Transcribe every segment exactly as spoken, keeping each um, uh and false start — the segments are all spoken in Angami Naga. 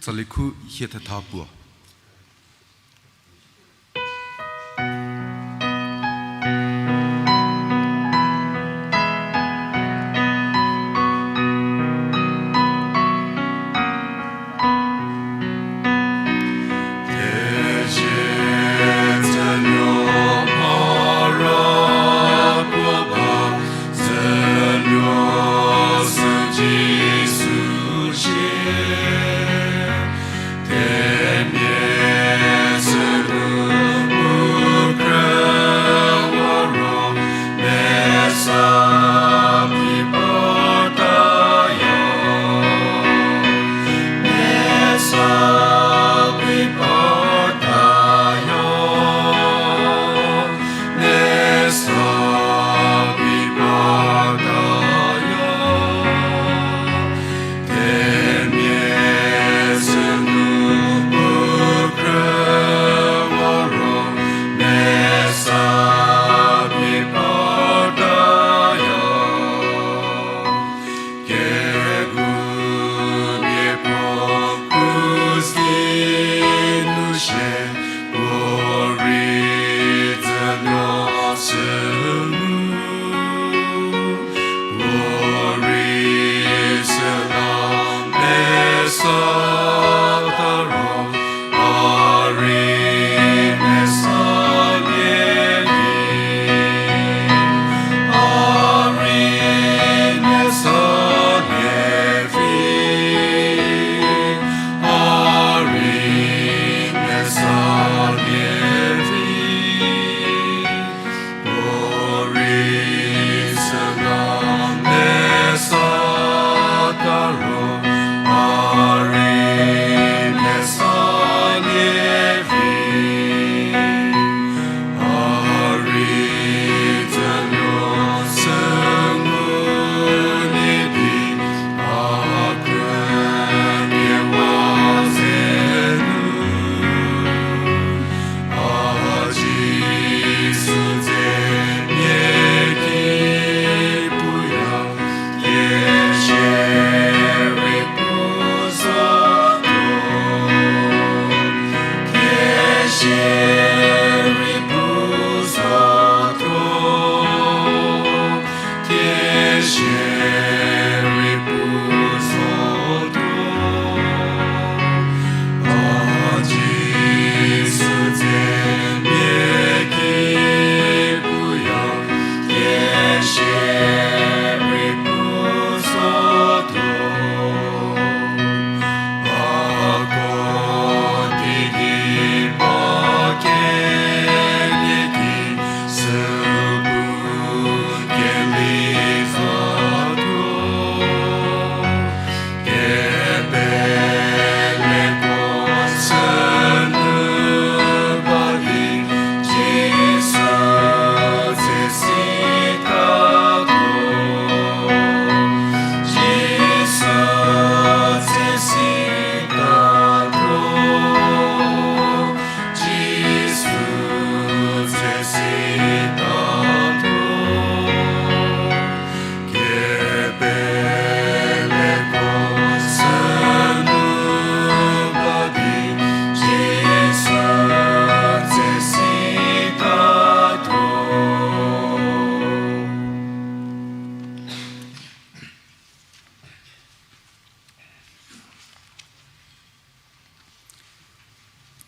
Tsali khu hie thetha puo.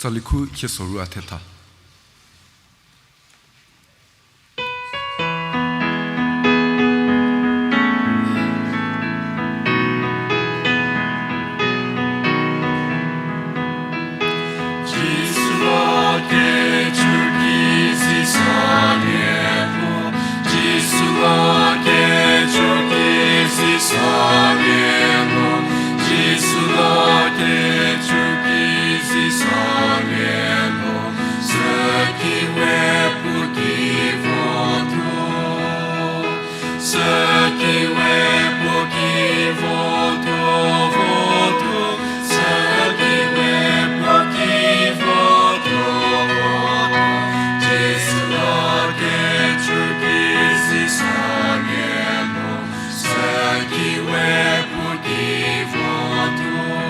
Tsali khu hie soru a thetha. Jisu la kechu ki zi sa lielo, Jisu la kechu ki zi sa lielo, Jisu la kechu ki zi sa lielo, sü ki we puo ki votuo. Sü ki we puo ki votuo, votuo. Sü ki we puo ki votuo, votuo. Jisu la kechu ki zi sa lielo, sü ki we puo ki votuo.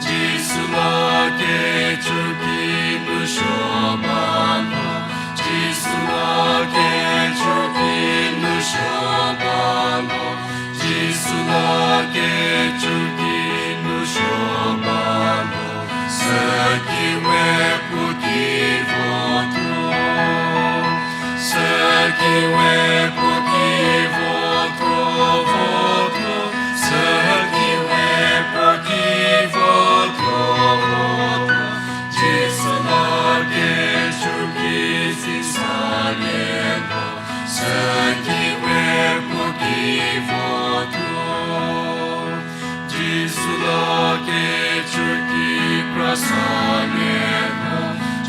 Jisu la kechu ki nu suo ba lo, Jisu la kechu ki nu suo ba lo, Jisu la kechu ki nu suo ba lo, sü ki we puo ki votuo. Sü ki we puo ki votuo, votuo. Sü ki we puo ki votuo, votuo. Jisu la kechu ki zi sa lielo, sü ki we puo ki votuo. Jisu la kechu ki kra sa lielo,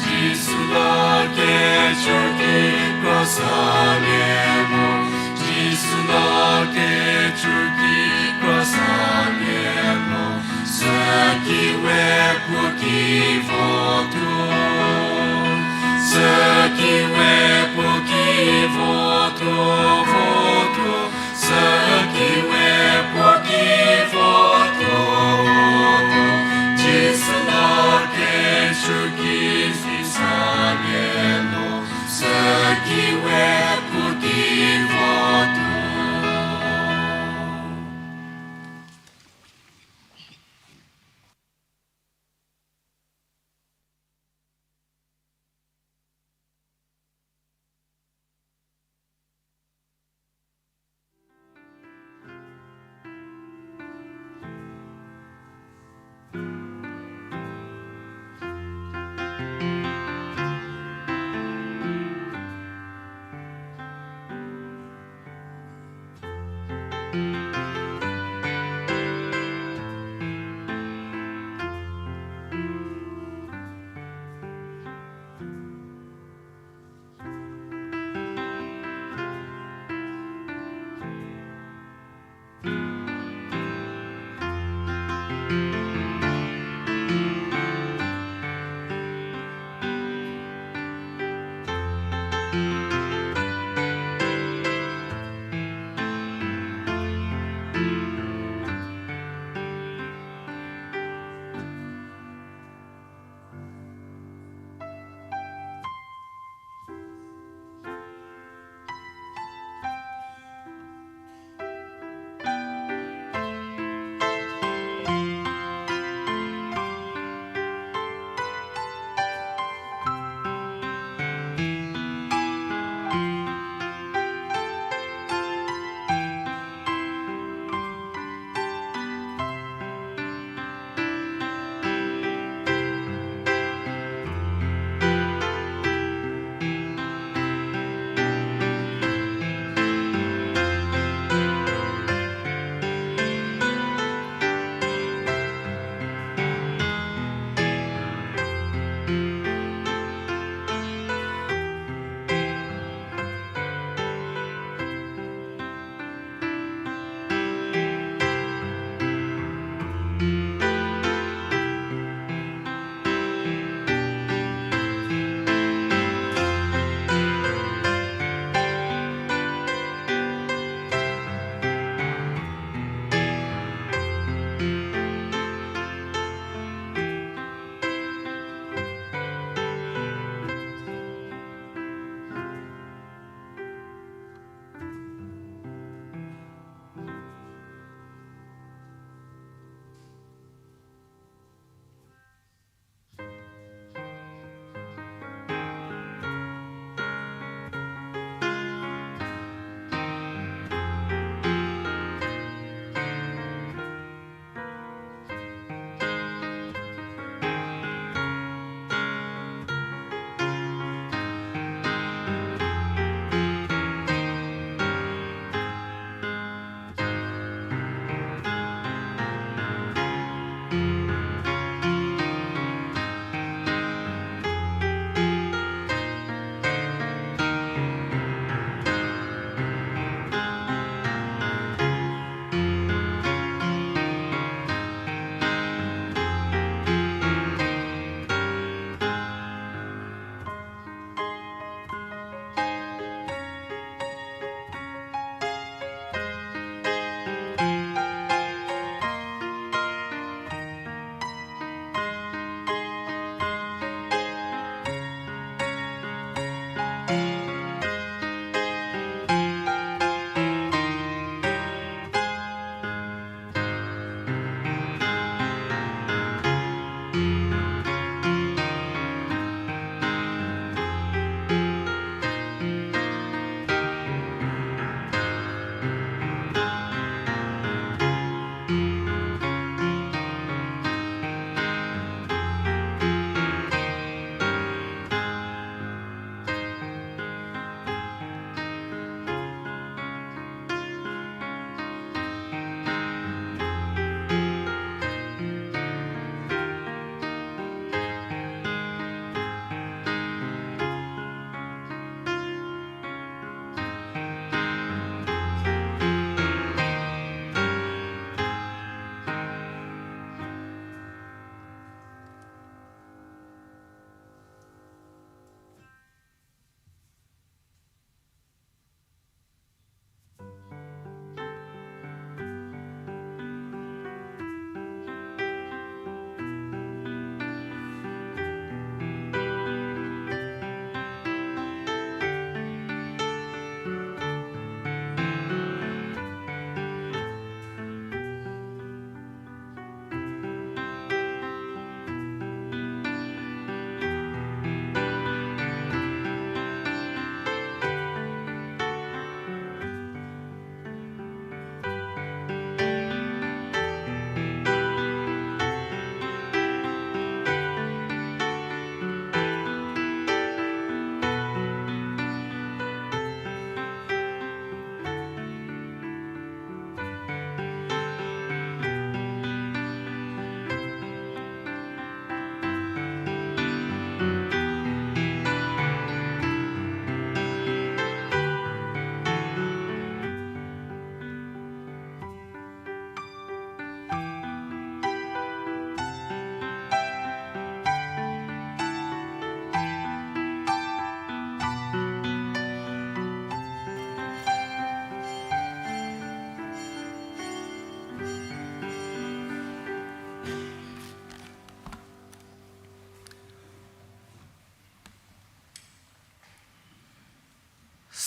Jisu la kechu ki kra sa lielo, Jisu la kechu ki kra sa lielo, sü ki we puo ki votuo. Sü ki we puo ki votuo, votuo. Sü ki we puo ki votuo, Jisu la kechu ki zi sa lielo, sü ki we puo ki votuo.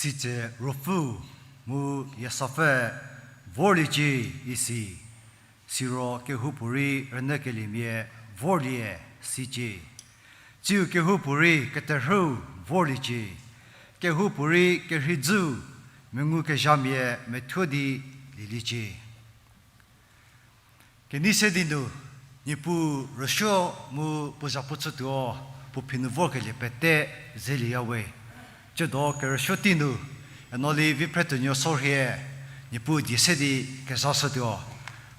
Sitse Ruopfü mu Yiesapfü vorliecie isi, siro kehoupuorei rünyükeliemia vorlie sicie. Tsiu kehoupuorei keterhüu vorliecie, kehoupuorei kerheidzüu mengukezhamia methuo di lieliecie. Kenei se di nu, Niepuu rüsuo mu puo zhapu chütuo, puo phi nu vorkelie pete zelieyawe. Tsiedo kerüsuo tei nu, eno li vi phretuonuo sorhie, Niepuu die se di kezhashütuo.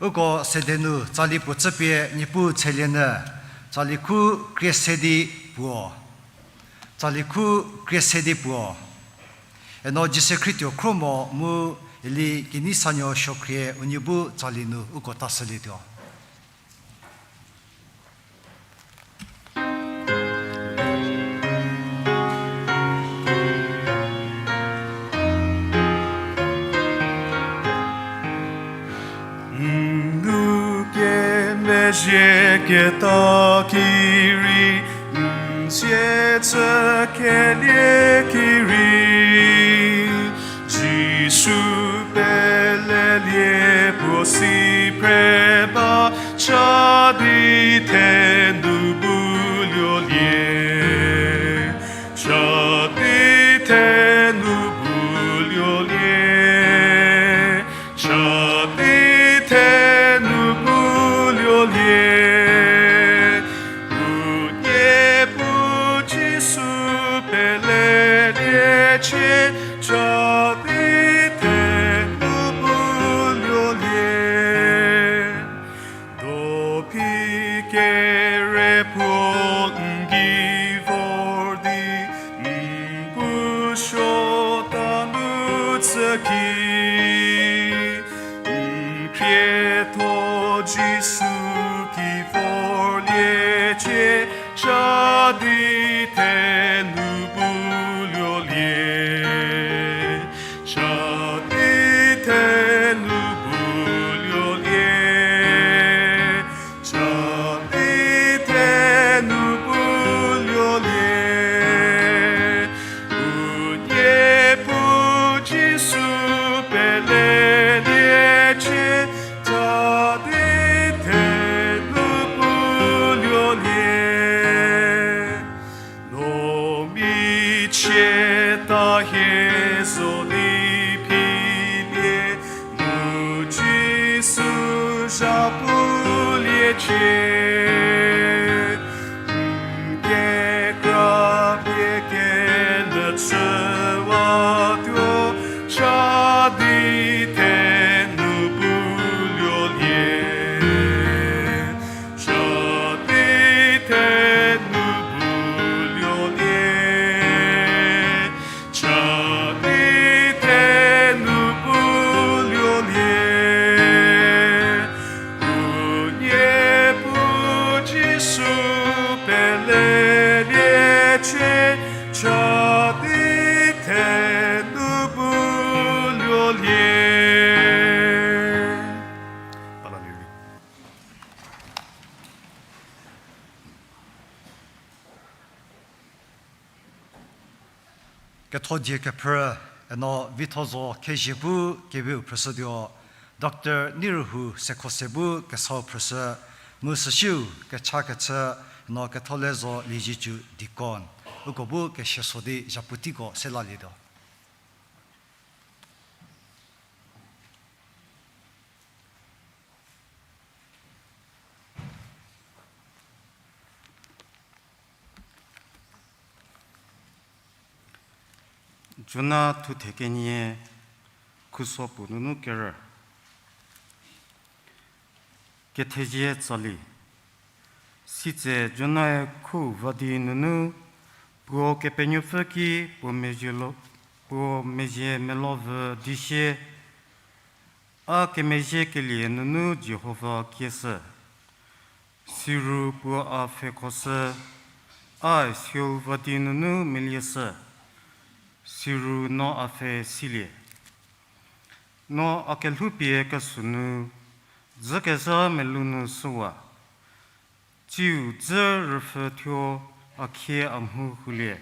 Uko sede nu tsali puo chüpie Niepuu tshelie nyü, tsali khu krie se di puo. Tsali khu krie se di puo. Eno Jisu Khrituo khro mo mu eli kenei sanuo suokhrie unie bu tsali nu uko tashülietuo. N nu kemezhie keta ki rei, n zie chü kelie ki rei, Jisu pelelie puo si phre ba, cha di the nu bu luolie. Cha di the nu bu luolie. Cha di the nu bu luolie. Unie pu Jisu pelelie cie, cha di the nu bu luolie. Dophi kere puo n gei vor di, n bu suota nu tsü ki, n khrietho Jisu ki vorlie cie, cha di the nu bu luolie. Cha di the nu bu luolie. Cha di the nu bu luolie. Unie pu Jisu pelelie cie, cha di the nu bu luolie. No michie ta hie zo di philie, mu Jisu zhapulie cie. N kekra pie kenyü chüwatuo, cha di the nu bu luolie. Cha di the nu bu luolie. Cha di the nu bu luolie. Unie pu Jisu pelelie cie, cha di the nu bu luolie. Kethodie kephrü, eno Vithozo Khezhie bu keviu phrüshütuo, Doctor Neiruhu Sekhose bu kesau phrüshü, mu süsiu kechakechü, eno Kethole zo Liezietsu deacon, uko bu kesieso di zhapu teiko se lalietuo. Jona thuthe kenie, khuso puo nunu kerü. Kethezie tsali. Sitse Jonae khu va di nunu, puo Kepenuopfü ki puo mezhie lo-, puo mezhie melovü di sie, a kemezhiekelie nunu Jihova kieshü. Siro puo a pfhekhoshü, a Sheol va di nunu melieshü, siro no a pfhe silie. No a kelhoupie kesü nu, dzükezha melou nu shüwa, tsiu dzü rüpfhü thuo a khie a mhu hulie.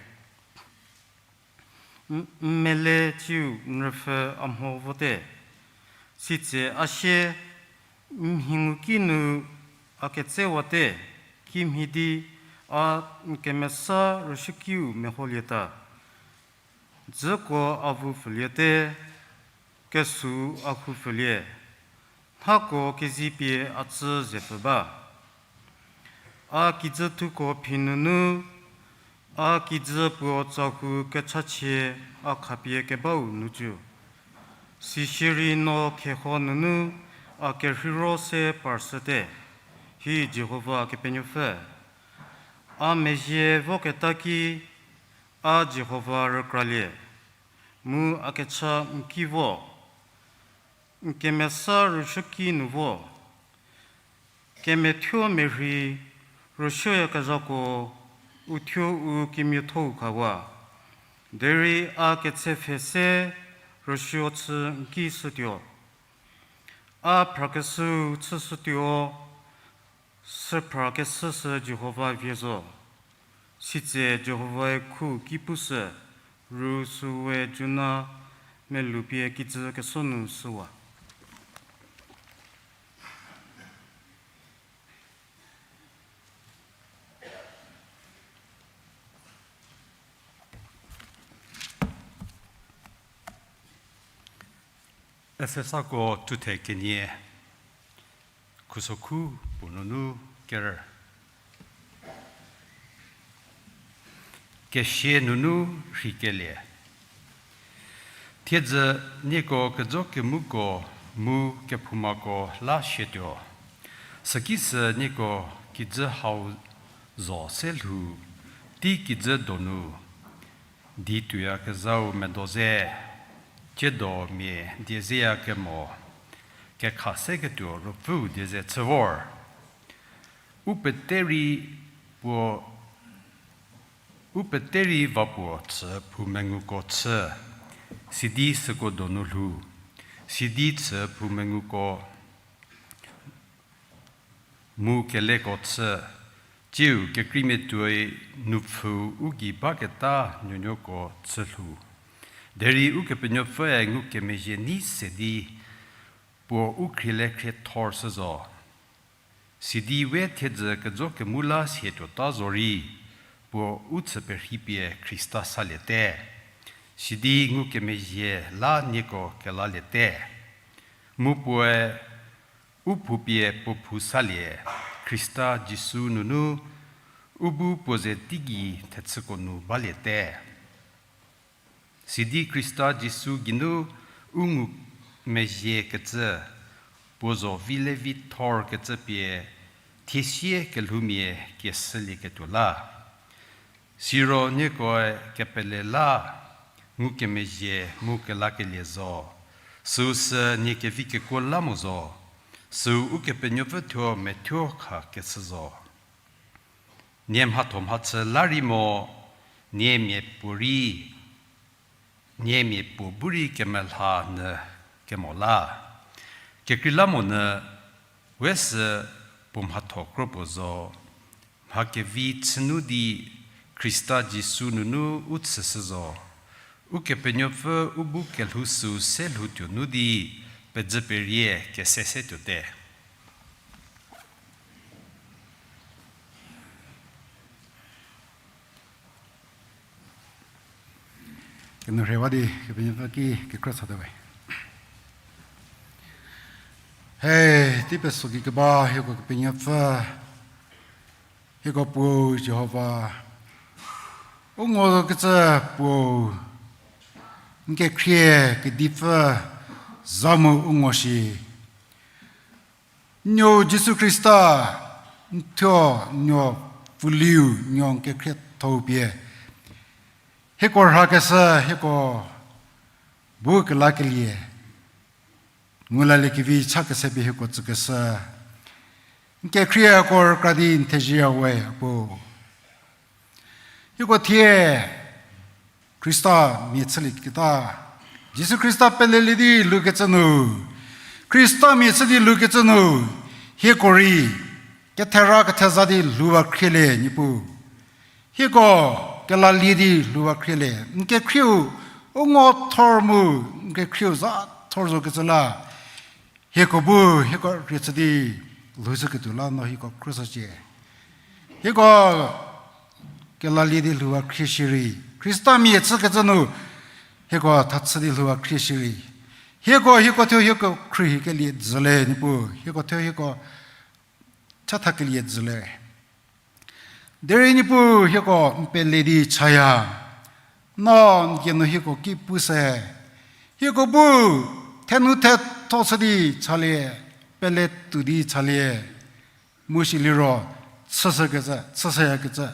N-, n mele ciu n rüpfhü a mho vote. Sitse a sie, n mhi ngu ki nu a ketsewate, kimhie di a n kemesa rüsuokiu meholieta. Dzüko a vu pfüliete, kesuo a hu pfülie, nhako kezipie a tsü zepfü ba. A kijü thuko phi nunu, a kijü puo tsahu kechachie a khapie kebau nu cü. Sisierei no kheho nunu a kerheiro se parshüte, hi Jihova Kepenuopfü. A mezhie voketa ki a Jihova rükralie, mu a kecha n ki vo, n kemesa rüsuoki nu vo. Kemethuo merhei rüsuoyakezhako uthuo u kemiathou khawa. Derei a ketsepfhe se rüsuo chü n ki shütuo. A phrakeshüu chüshütuo, süphra keshüshü Jihova vie zo. Sitse Jihovae khu ki pushü, ru süwe Jona meloupie kijü kesuo nu shüwa. Efesako thuthe kenie, khusokhu puo nunu ker. Kesia nunu rheikelie. Thiedzü nieko kejo kemuko mu kephoumako la shietuo. Süki sü nieko kijü hau zo se lhou, tei kijü donu di tuoyakezhau medo ze, ciedo mia die zeyakemo, kekha seketuo Ruopfüu die ze chü vor. U pete rei puo, u pete rei va puo chü phoumenguko chü, sidi süko donu lhou, sidi chü phoumenguko mu keleko chü, tsiu kekreimia tuoi nupfhüu u gei baketa nuonuoko chü lhou. Derei Ukepenuopfüe ngukemezhie nei se di, puo u khriele khriethor shü zo. Sidi we thiedzü kejo kemu la sie tuota zorei, puo u chü perheipie Khrista saliete. Sidi ngukemezhie la nieko kelaliete. Mu puoe u phou pie puo phou salie, Khrista Jisu nunu u bu puo ze teigei thechüko nu baliete. Sidi Khrista Jisu geinu u ngumezhiekecü, puo zo vilevithorkecü pie thiesie kelhoumia kieshülieketuo la. Siro niekoe kepele la ngukemezhie mu kelakelie zo, süu sü nie kevi kekuo la mo zo, süu Ukepenuopfü thuo methuo khakeshü zo. Nie mhatho mhachü la rei mo, nie miapuorei, nie miapuo bu rei kemelha nyü kemo la. Kekreilamonyü, we sü puo mhatho kro puo zo, mha kevi chünu di Khrista Jisu nunu u chüshü zo. Ukepenuopfü u bu kelhou süu se lhou tuonu di pedzü perie kese se tuote. Kenu rhewa di Kepenuopfü ki kekra chate we. He, tei peso ki keba hieko Kepenuopfü, hieko Puo Jihova, u ngokecü puo, n kekhrie kedipfü za mu u ngo shi. Nuou Jisu Khrista, n thuo, nuou pfuliu, nuou n kekhriethou pie hieko rhakeshü, hieko bu kelakelie, ngulalie kevi cha kese pie hieko tsükeshü. N kekhrieko rükra di n thezieya we Puo. Hieko thie Khrista mia chülieketa, Jisu Khrista pelelie di lhoukecü nu, Khrista mia chü di lhoukecü nu, hieko rei kethera ketheza di lhouwa khrielie Niepuu. Hieko kelalie di lhouwa khrielie, n kekhrieu U ngo thor mu, n kekhrieu za thor zokecü la, hieko bu, hieko rhie chü di, lhoushüketuo la no hieko khrüshücie. Hieko kelalie di lhouwa khrie shierei, Khristamia chükecü nu, hieko thachü di lhouwa khrie shierei. Hieko, hieko thuo hieko khrühi kelie dzüle, Niepuu, hieko thuo hieko chatha kelie dzüle. Derei Niepuu hieko n pele di chaya. No n die nu hieko ki pushü. Hieko bu thenu thetho chü di chalie, pele tuo di chalie. Mu siliro, chüshükecü, chüshüyakecü,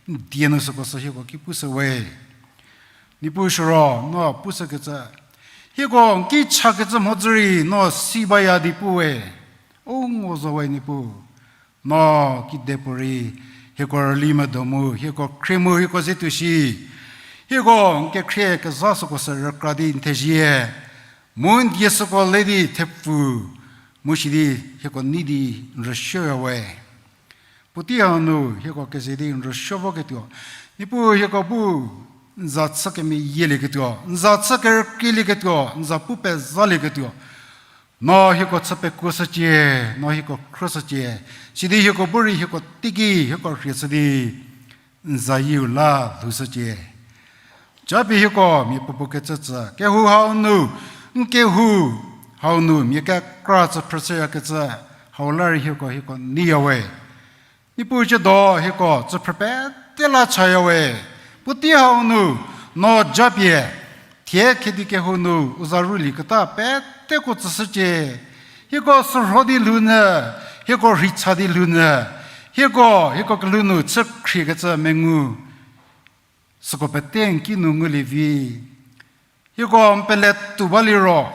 n die nu süko sü hieko ki pushü we. Niepuu siro, no pushükecü. Hieko n ki chakecü mhodzü rei, no si baya di pu we. U ngo zo we Niepuu. No kidepuorei, hieko rüli medo mu, hieko khrie mu, hieko ze tuo shi. Hieko n kekhrie kezha süko sü rükra di n thezie. Mu n die süko le di thepfu, mu shi di hieko nei di n rüsuoya we. Puotei hau nu, hieko keze di n rüsuo voketuo. Niepuu hieko bu, n za chü kemeyielieketuo, n za chü kerükeilieketuo, n za pu pezalieketuo. No hieko chü pekuoshücie, no hieko khrüshücie. Sidi hieko bu rei hieko teiki, hieko rhie chü di, n zayieu la lhoushücie. Japie hieko mia puopuo kecü tsü, kehou hau nu, n kehou hau nu, mia kekra tsü phrüshüyakecü, hau la rei hieko, hieko neiya we. Niepuu ciedo hieko tsüphrü pete la chaya we. Puotei hau nu, no japie, thie khedi kehou nu, u za rulieketa peteko tsüshücie. Hieko sürho di lhounyü, hieko rhei cha di lhounyü, hieko, hieko kelhou nu chü khriekecü mengu. Süko pete n ki nu ngulie vi. Hieko n pele tuo ba liro.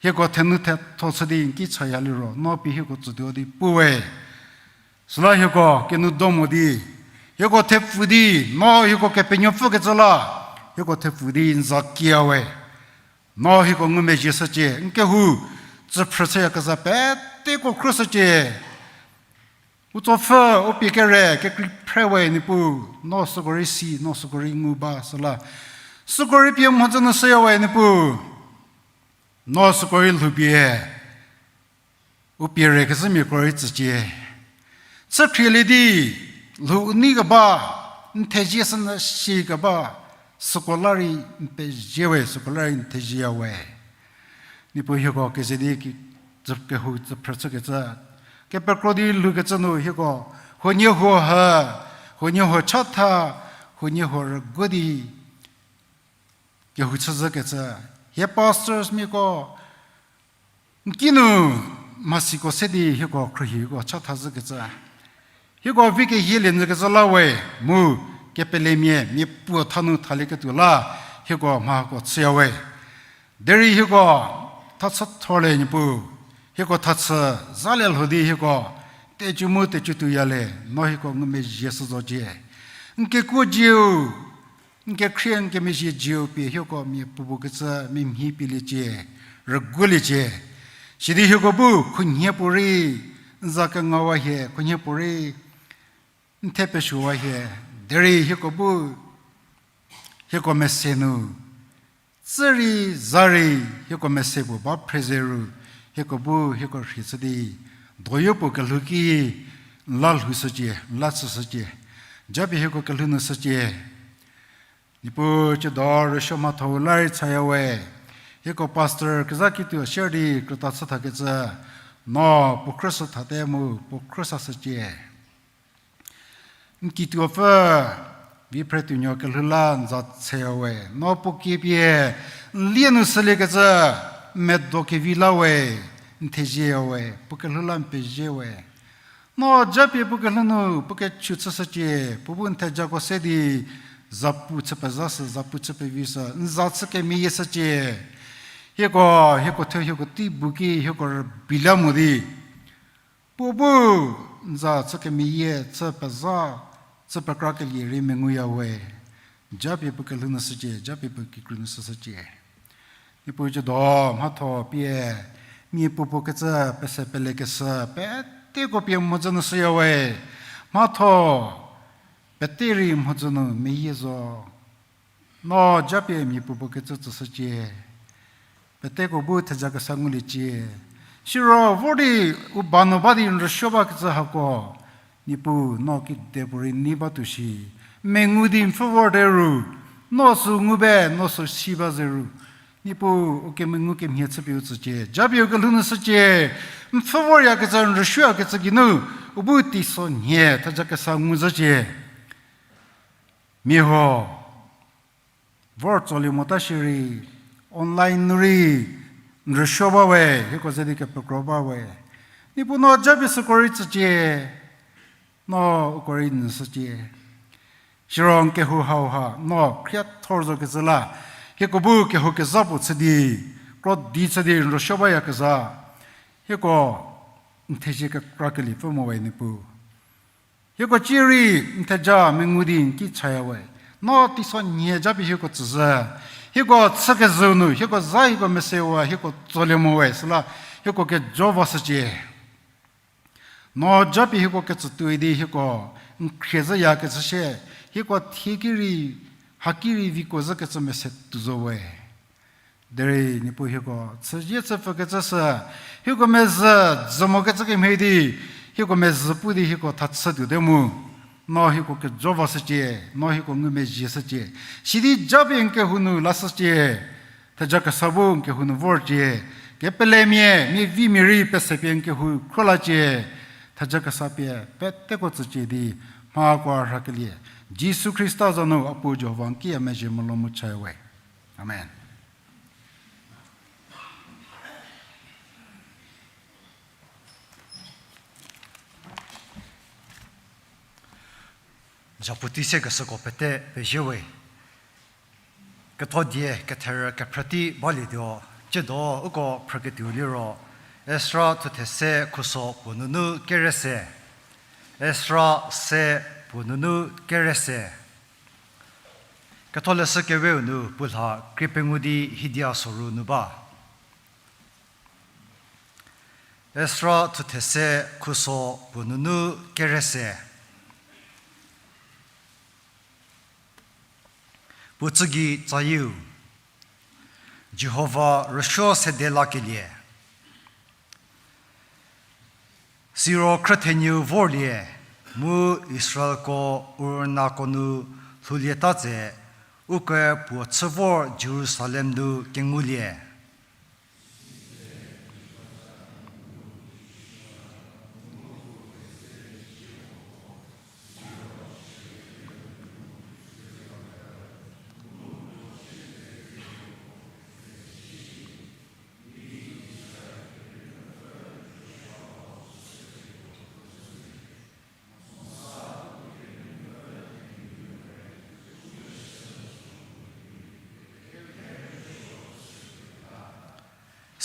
Hieko thenu thetho chü di n ki chaya liro, no pie hieko tsütuo di pu we. Süla hieko kenu do mo di, hieko thepfu di, no hieko kepenuopfükecü la, hieko thepfu di n za kiya we. No hieko ngumezhie shücie, n kehou tsüphrü chüyakezha peteko khrüshücie. U tsopfü, u pie kere, kekrei phre we Niepuu, no süko rei si, no süko rei ngu ba süla. Süko rei pie mhodzü nu shüya we Niepuu. No süko rei lhoupie, u pie re kezhümiako rei tsücie. Chüphrielie di, lhou u nei keba, n thezie sünyü shi keba, süko la rei n pezie we, süko la rei n thezieya we. Niepuu hieko keze di ki, tsü kehou tsüphrü chükecü. Kepekro di lhoukecü nu hieko, huoniehuo ha, huoniehuo chatha, huoniehuo rüguo di, kehou chüzhükecü. Hie pastors miako, n ki nu mhasiko se di hieko khruohiko chatha zhükecü. Hieko vi kehielie nyükecü la we, mu kepelemia mia puo tha nu thalieketuo la, hieko mhako chüya we. Derei hieko thachü thorlie Niepuu, hieko thachü zalie lho di hieko, tecü mu tecü tuoyalie, no hieko ngumezhie shü zocie. N kekuo zieu, n kekhrie n kemezhie zieu pie hieko mia puopuo kecü mia mhi pieliecie, rüguoliecie. Sidi hieko bu khunhie puorei, n za kengawa hie, khunhie puorei, n the pesuowa hie, derei hieko bu, hieko mese nu, tsü rei, za rei, hieko mese puo ba phre ze ru, hieko bu, hieko rhie chü di, doyo puo kelhou ki, n la lhoushücie, n la chüshücie, japie hieko kelhou nu shücie. Niepuu ciedo rüsuo mhatho-u la rei chaya we, hieko pastor kezha kituo share di krüta chü thakecü, no puo khrüshü thate mu, puo khrüsashücie. N kituopfü, Viphretuonuo kelhou la n za chaya we, no puo kie pie, n lie nu shüliekecü, n medo kevi la we, n thezieya we, puo kelhou la n pezie we. No japie puo kelhou nu, puo kechu chüshücie, puo bu n thejako se di, zapu chü pezashü, zapu chü pevishü, n za chü kemeyie shücie. Hieko, hieko thuo hieko tei bu ki, hieko rübei la mo di. Puo bu n za chü kemeyie, chü pezha, chü pekrakelie rei menguya we. Japie puo kelhou nu shücie, japie puo kikru nu shüshücie. Niepuu ciedo mhatho pie, mia puopuo kecü pese pelekeshü, peteko pie mhodzü nu shüya we. Mhatho, pete rei mhodzü nu meyie zo. No japie mia puopuo kecü tsüshücie. Peteko bu theja kesa nguliecie. Siro vor di u ba nu ba di n rüsuo bakecü hako, Niepuu no kidepuorei nei batuo shi. Mengu di n pfhü vorte ru, no sü ngube, no sü si ba ze ru, Niepuu u kemengu kemhie chüpie u tsücie. Japie u kelhou nu shücie. N pfhü voryakecü, n rüsuoyakecü geinu, u bu teisonhie theja kesa nguzhücie. Mia huo, vor tsolie mota shierei, online nu rei n rüsuo ba we, hieko ze di kepekro ba we. Niepuu no japie süko rei tsücie, no uko rei nyüshücie. Siro n kehou hauha no khriethor zokecü la, hieko bu kehou kezha puo chü di, krodi chü di n rüsuo bayakezha, hieko n thezie kekra keliepfü mo we Niepuu. Hieko cierei n theja mengu di n ki chaya we. No teisonhie japie hieko tsüzhü. Hieko chükezhüu nu hieko za hieko mesewa hieko tsolie mo we, süla hieko kejo vashücie. No japie hieko kecütuoi di hieko n khrie zhüyakecü shie, hieko thie ki rei, haki rei viko zhükecü mese tuo zo we. Derei Niepuu hieko chüzie chüpfükecü sü, hieko mezhü dzü mokecü kemhie di, hieko mezhü pu di hieko thachü tuote mu, no hieko kejo vashücie, no hieko ngumezhie shücie. Sidi japie n kehou nu lashücie, theja kesa bu n kehou nu vorcie, kepelemia, miavimia rei pesepie n kehou khro lacie, theja kesa pie peteko tsücie di, mhakoe rhakelie. Jisu Khrista za nu a Puo Jihova n ki a mezhie molo mu chaya we. Amen. Zhapu tei sekeshüko pete pezie we. Ketho die ketherü kephrütei balietuo, tsiedo uko phrüketuo liro, Esra thuthe se khuso puo nunu kere se. Esra se puo nunu kere se. Ketholeshü keweu nu puo lha krie pengou di hidia soru nu ba. Esra thuthe se khuso puo nunu kere se. Puo tsügei tsayieu, Jihova rüsuo sede lakelie. Siro khrüthenieu vorlie, mu Israelko Ur nako nu lhoulieta tse, ukoe puo chü vor Jerusalem nu kengulie.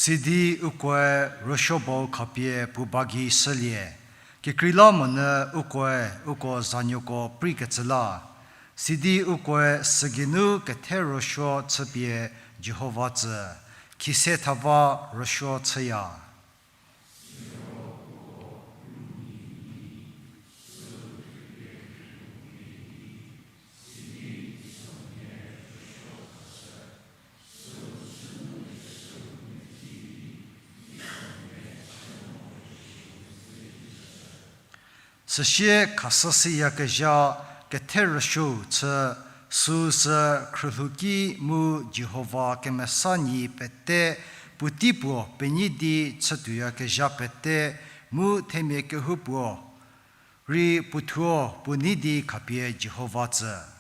Sidi ukoe rüsuobau khapie puo ba gei shülie, kekreilamonyü ukoe uko zanuoko preikecü la. Sidi ukoe sügeinu kethe rüsuo chüpie Jihova tsü, khise thava rüsuo chüya. Süsie khashü siyakezha kethe rüsuou chü, süu sü khrülhou ki mu Jihova kemesa nyi pete puotei puo penyi di chütuoyakezha pete mu themia kehoupuo rei puothuo puo nei di khapie Jihova tsü.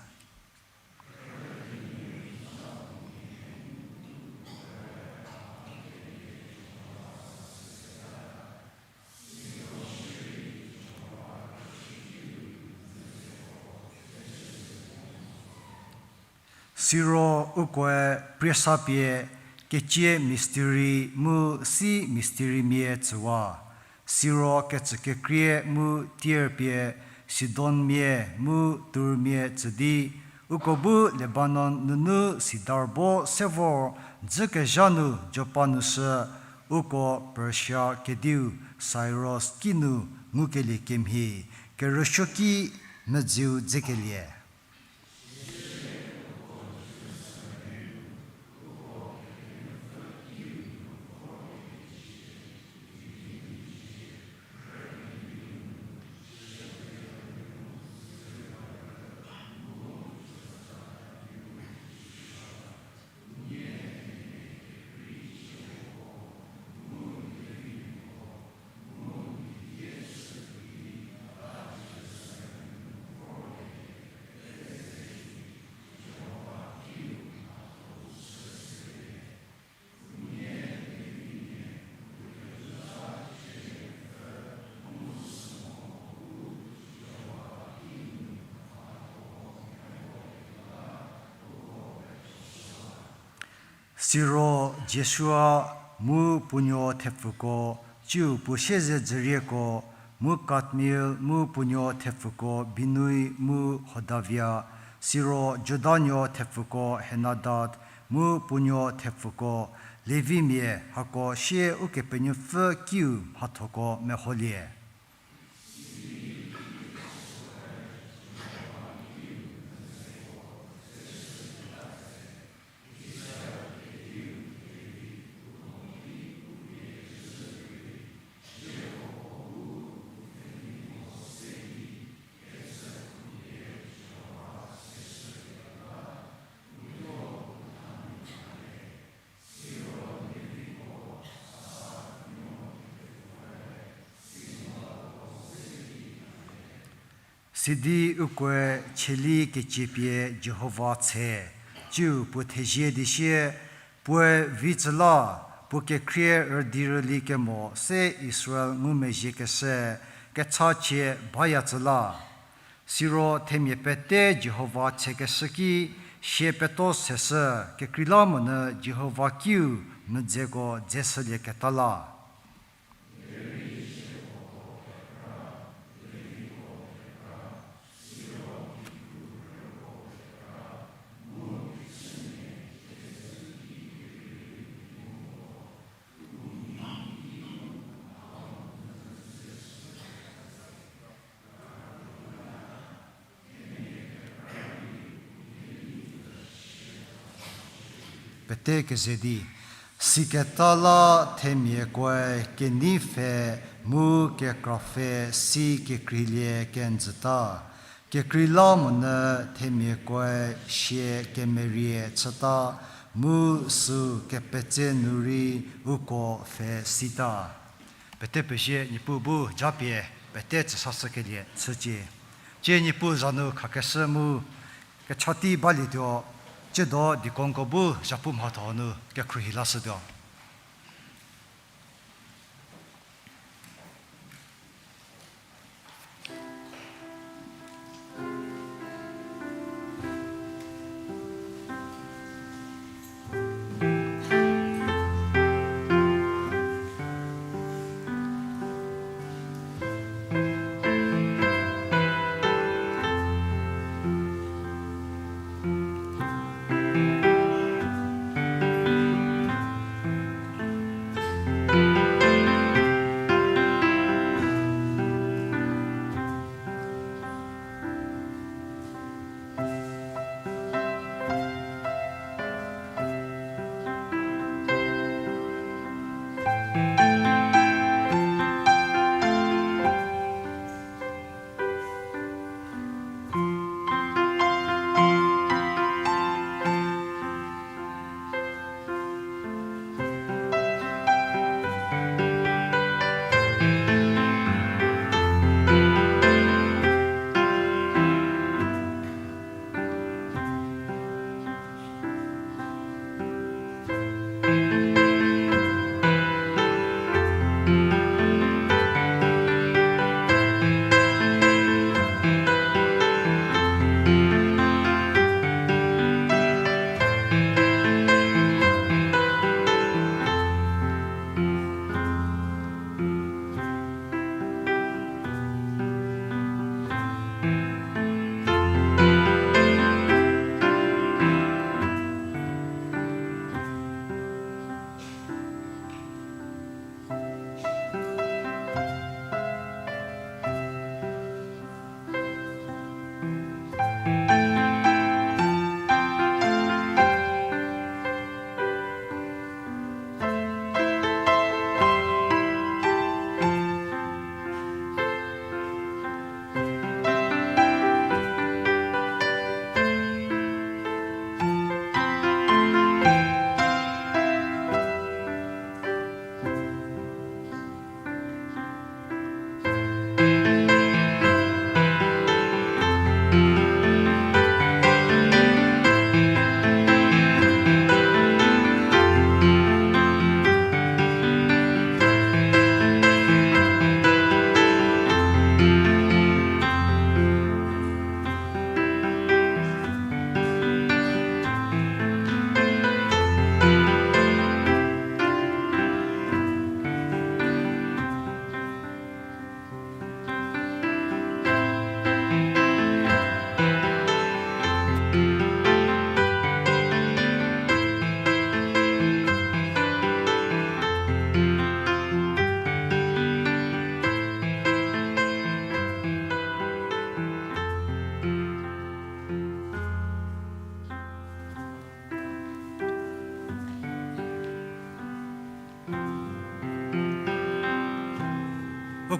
Siro ukoe priesa pie kecie mistiri mu si mistirimia tsüwa. Siro kecükekrie mu Tir pie Sidonmia mu Turmia tsü di, uko bu Lebanon nunu sidar bo se vor dzükezha nu Joppa nu shü, uko Persia kediu Sairos kinu ngukelie kemhie, kerüsuoki medzeu dzekelie. Siro Jesua mu puo nuo thepfuko, tsiu puo siezedzürieko, mu Kadmiel mu puo nuo thepfuko Binui mu Hodavia, siro Juda nuo thepfuko Henadad mu puo nuo thepfuko, Levimia hako sie Ukepenuopfü kiu mhathoko meholie. Sidi ukoe cheli keciepie Jihova tshe, tsiu puo thezie di sie, puoe vi tsü la, puo kekhrie rüdi rüli kemo se Israel ngumezhiekeshü kechachie baya tsü la. Siro themia pete Jihova tshekeshü ki sie peto seshü, kekreilamonyü Jihova kiu medzeko dzeshülieketa la. Pete keze di, siketa la themiakoe kenei pfhe mu kekra pfhe si kekreilie kenjüta. Kekreilamonyü themiakoe sie kemerie chüta, mu süu kepetse nu rei uko pfhe sita. Pete pezie, Niepuu bu japie pete tsüsashükelie chücie. Tie Niepuu za nu khakeshü mu kecha tei balietuo, tsiedo deaconko bu zhapu mhatho nu kekhruohi lashütuo.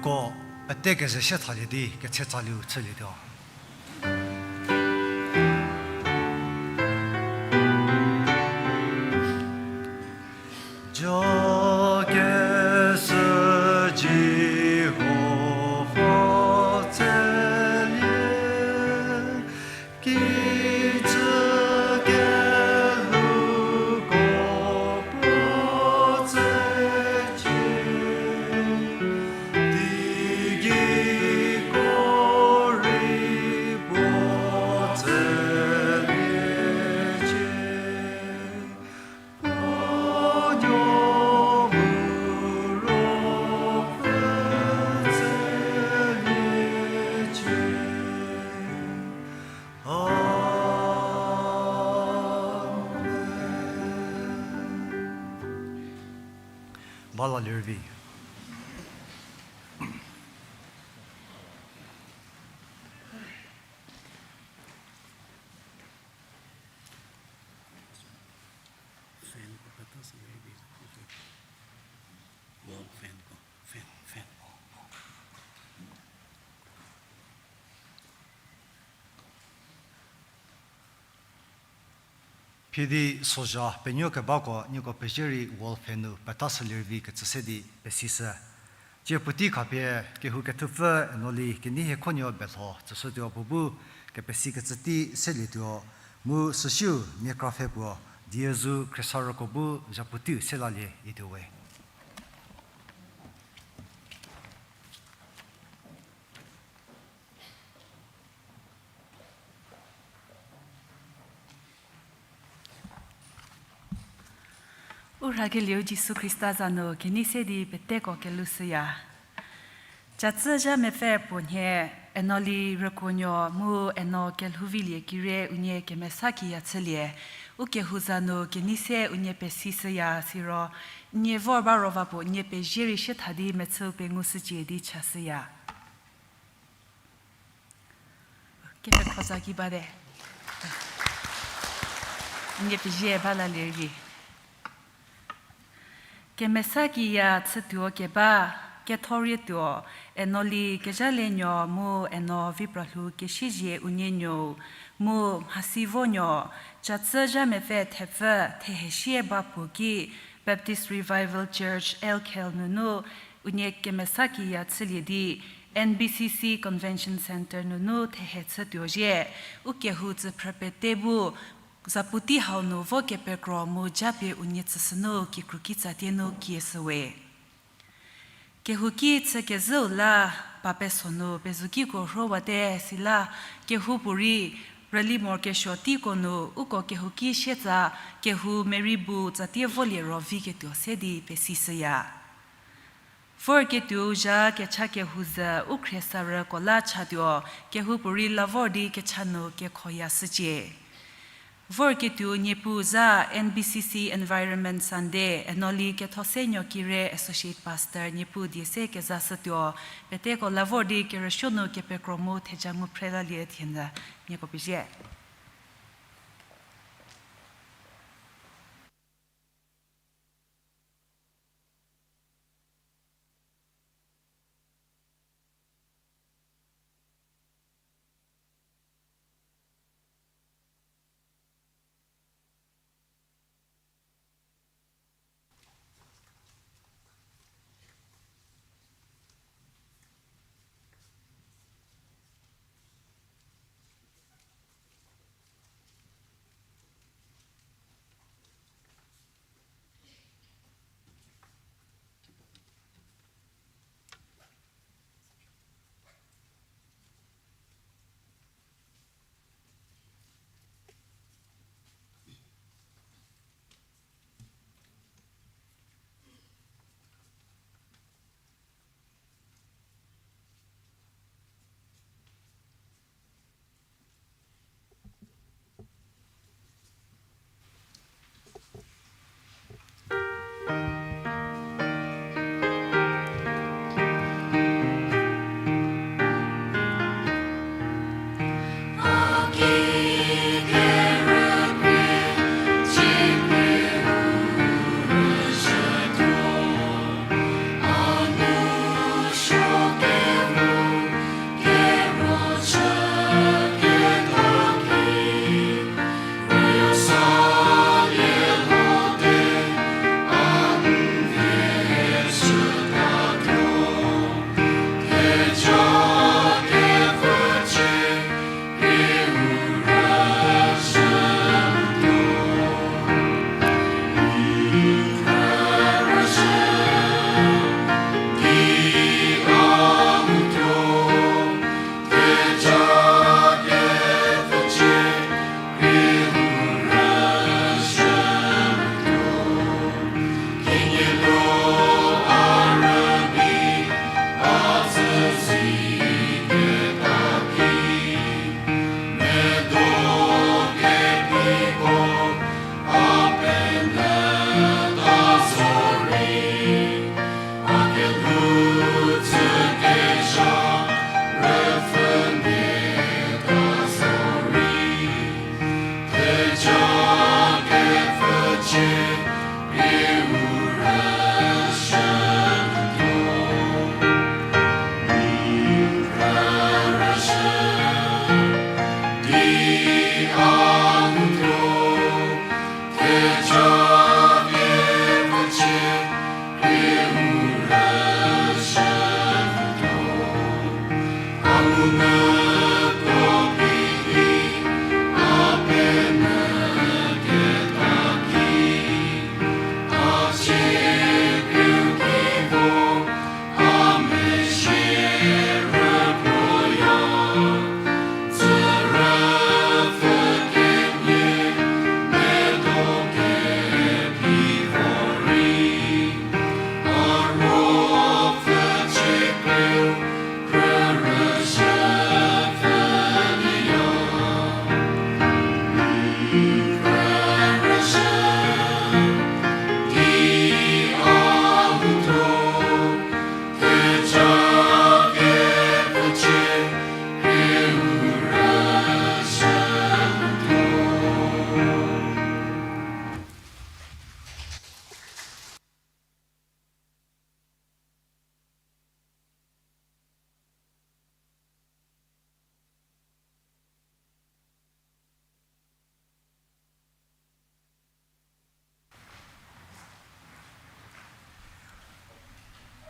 Ko pete keze sie thalie di ketshe tsaliu chülietuo. Jokese Jihova tselie, kijü kelhou ko puo tsecie, teigei ko rei puo tseliecie. Ba la lervi. Phidi sozha penuo kebako nieko pezie rei wall fan nu peta süliervi kecü se di pesishü. Tsie puotei khapie kehou kethupfü Enoli Keneihiekhonuo Belho tsüshütuo puo bu kepesikecü tei selietuo, mu süsiu mia kra pfhe puo die zu khriesa rüko bu zhapu teiu selalie ituo we. U rhakelieu Jisu Khrista za nu kenei se di peteko kelushüya. Catsü zha mepfü puo nhie Enoli Rükuonuo mu Eno Kelhouvilie Kire unie kemesa kiya chülie, u kehou za nu kenei se unie pesishüya siro, nie vor ba ro va puo nie pezie rei sie tha di mechüu pengushücie di chashüya. Kepekro za ki bate. Nie pezie ba lalie rei. Kemesa kiya chütuo keba, kethourietuo, Enoli Kezhalienuo mu Eno Vipralhou Kesiezie unie nuou, mu Mhasivonuo, catsü zha mepfü thepfü thehesie ba puo ki, Baptist Revival Church Elkhel nunu unie kemesa kiya chülie di, N B C C Convention Centre nunu thehe chütuo zhie, u kehou tsüphrü pete bu, zaputei hau nu vo kepekro mu japie unie tsüshünu kikru kitsatie nu kieshüwe. Kehouki chü kezhüu la, pa peso nu pezukiko rhowate sila, kehoupuorei, rüli morokesuo teiko nu, uko kehouki sietsa, kehou merei bu tsatie volie ro viketuo se di pesishüya. Vorketuou zha kecha kehou zhü u khriesarüko la chatuo, kehoupuorei la vor di kecha nu kekhoya shücie. Vorketuou Niepuu zha N B C C Environment Sunday, Enoli Kethosenuo Kire Associate Pastor Niepuu die se kezashütuo, peteko la vor di kerüsuo nu kepekro mu theja ngu phrelalie thienü, nieko pezie.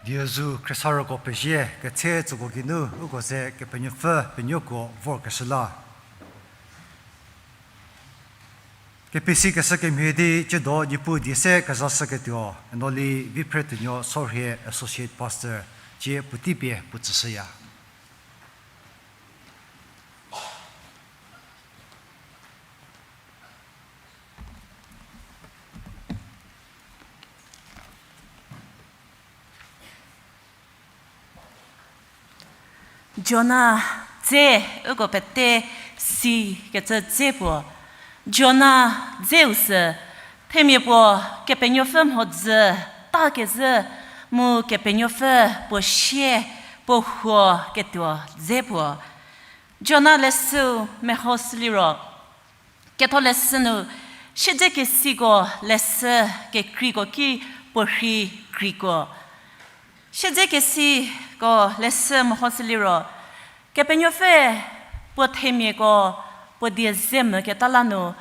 Dieu zu khriesarüko pezie ketse tsüko geinu uko ze Kepenuopfü penuoko vorkeshü la. Kepesikeshü kemhie di tsiedo Niepuu die se kezashüketuo Enoli Viphretuonuo Sorhie Associate Pastor cie puotei pie puo tsüshüya. Jona dze, uko pete si kecü dze puo. Jona dzeu sü, themia puo Kepenuopfü mhodzü ta kezhü mu Kepenuopfü puo sie puo huo ketuo dze puo. Jona leshüu mehoshü liro, ketholeshü nu, siedzekesiko leshü kekreiko ki puo rhi kreiko. Siedzekesiko leshü mehoshü liro, Kepenuopfü puo themiako puo die ze mvü keta la nu,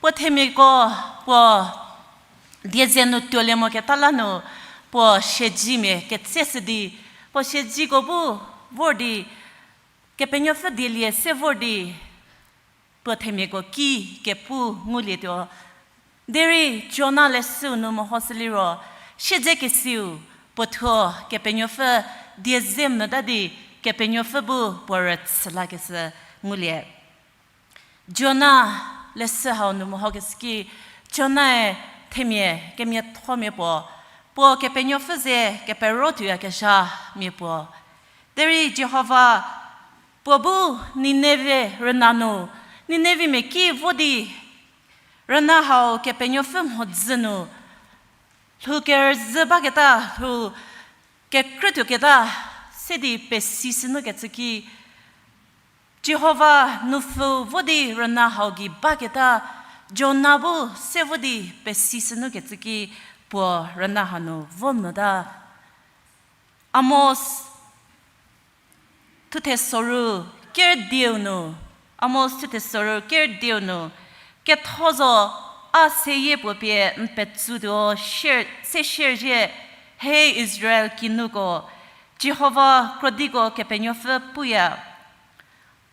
puo themiako puo die ze nu tuolie mo keta la nu, puo siedzimia ketseshü di, puo siedziko bu vor di, Kepenuopfü dielie se vor di, puo themiako ki kepu ngulietuo. Derei Jona leshüu nu mehoshü liro, siedzekesiu puo thuo Kepenuopfü die ze mvüta di, Kepenuopfü bu puo rüchü lakeshü ngulie. Jona leshü hau nu mehokeshü ki, Jonae themia kemiathomia puo, puo Kepenuopfü ze kepero tuoyakezhamia puo. Derei Jihova puo bu Nineve rüna nu, Ninevemia ki vo di, rüna hau Kepenuopfü mhodzü nu lhou kerüzhü baketa, lhou kekrütuoketa se di pesishünu kecü ki, Jihova nupfhü vo di rüna hau gei baketa, Jona bu se vo di pesishünu kecü ki puo rüna hanu vo mota. Amos thuthe soru kerdiu nu, Amos thuthe soru kerdiu nu, ketho zo, a seyie puo pie n petsutuo, se shierzhie, he Israel kinuko, Jihova krodiko Kepenuopfü puya.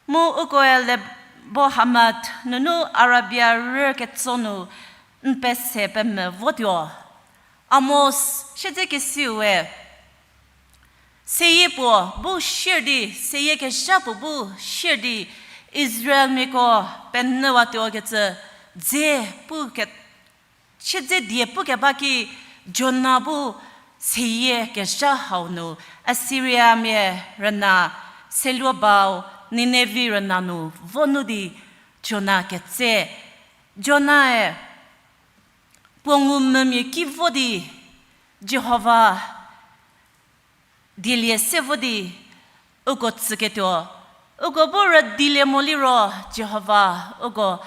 Mu ukoe Lebo Hamat nunu Arabia rü ketso nu n pese pemvü votuo. Amos siedzekesiue seyie puo bu shier di, seyie kezha puo bu shier di, Israelmiako penyüwatuo kecü dze pu ke, siedze die pukeba ki Jona bu seyie kezha hau nu Assiriamia rüna seluobau Ninevi rüna nu vo nu di Jona ketse. Jonae puo ngumvümia ki vo di Jihova dielie se vo di uko tsüketuo. Uko bu rüdilie mo liro Jihova uko,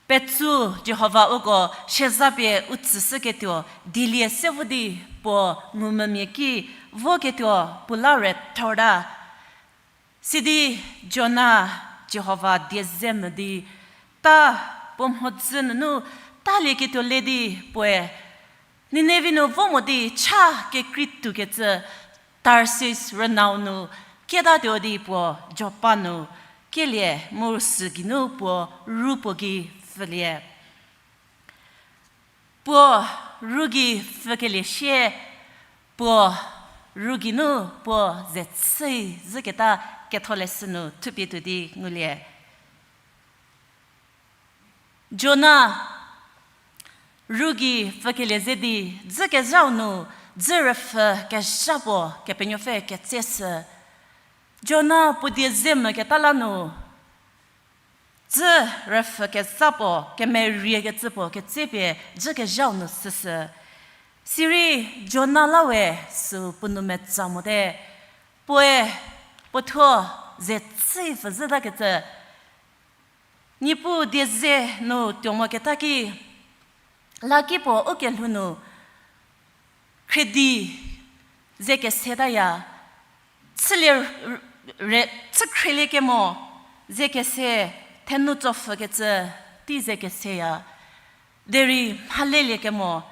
petsu Jihova uko siazapie u tsüshüketuo dielie se vo di puo ngumvümia ki voketuo puo la rethorta. Sidi Jona Jihova die ze mvü di, ta puo mhodzü nunu talieketuo le di puoe Ninevi nu vo mo di cha kekrei tuokecü Tarsis rünau nu kietatuo di puo Jopa nu kielie mu sügeinu puo ru puo gei pfhülie. Puo ru gei pfhükelie sie, puo ru geinu puo ze chü zhüketa ketholeshü nu thupie tuo di ngulie. Jona ru gei pfhükelie ze di dzükezhau nu dzü rüpfhü kezha puo Kepenuopfü ketseshü. Jona puo die ze mvü keta la nu dzü rüpfhü kezha puo, kemeriekecü puo ketsepie dzükezhau nu süsü. Sirei Jona la we süu puo nou metsa mote, puoe puo thuo ze chü pfü zhütakecü. Niepuu die ze nu tuo moketa ki, laki puo ukelhou nu khredi ze kesetaya, chülie re, chü khrielie kemo ze kese, thenu tsopfhükecü tei ze keseya, derei mhalelie kemo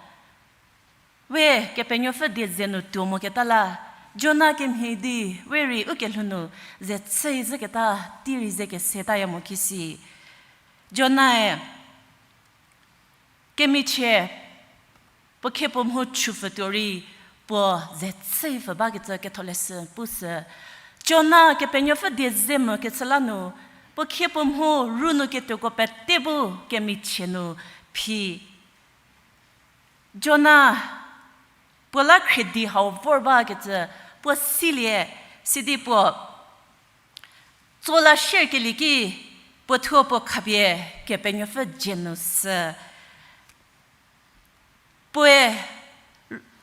We Kepenuopfü die ze nu tuo moketa la, Jona kemhie di, we rei ukelhou nu ze chüi zhüketa, tei rei ze kesetaya mo kisi. Jonae kemichie puo khie puo mho chüpfü tuo rei, puo ze chüi pfü bakecü ketholeshü pushü. Jona Kepenuopfü die ze mokecü la nu, puo khie puo mho ru nu ketuoko pete bu kemichie nu phi. Jona puo la khriedi hau vor bakecü puo silie, sidi puo tso la shierkelie ki, puo thuo puo khapie Kepenuopfü dzie nu sü. Puoe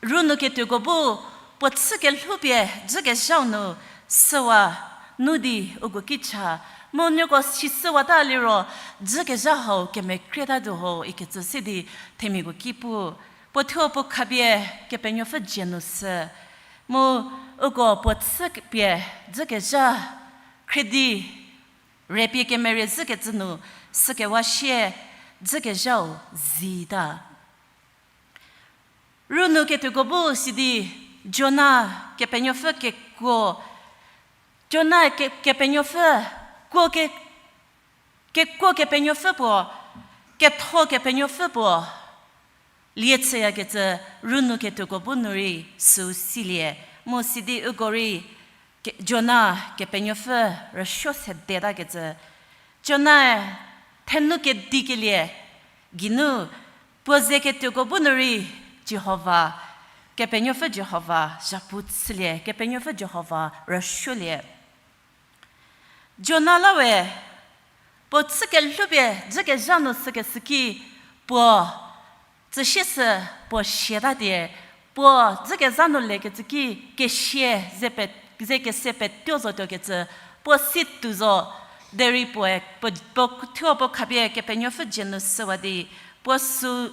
ru nu ketuoko bu puo chü kelhoupie dzükezhau nu süwa nu di uko ki cha, mu nieko si süwata liro dzükezha hau kemekrieta tuo ho ikecü sidi themiako ki pu. Puo thuo puo khapie Kepenuopfü dzie nu sü. Mu uko puo chüpie dzükezha khriedi repie kemerie zhükecü nu sükewa sie dzükezhau zita. Ru nu ketuoko bu sidi Jona Kepenuopfü kekuo, Jona ke-, Kepenuopfü kuo ke-, kekuo Kepenuopfü puo, ketho Kepenuopfü puo lie chüyakecü ru nu ketuoko bu nu rei süu silie, mu sidi uko rei ke-, Jona Kepenuopfü rüsuo sedetakecü. Jonae thenu kedikelie geinu puo ze ketuoko bu nu rei Jihova, Kepenuopfü Jihova zhapu chülie, Kepenuopfü Jihova rüsuolie. Jona la we puo chü kelhoupie dzükezha nu sükeshü ki puo tsüsie sü puo siatatie, puo dzükezha nu lekecü ki kesia ze pe-, ze kese petuo zotuokecü puo si tuo zo, derei puoe puo, puo thuo puo khapie Kepenuopfü dzie nu süwa di, puo sü,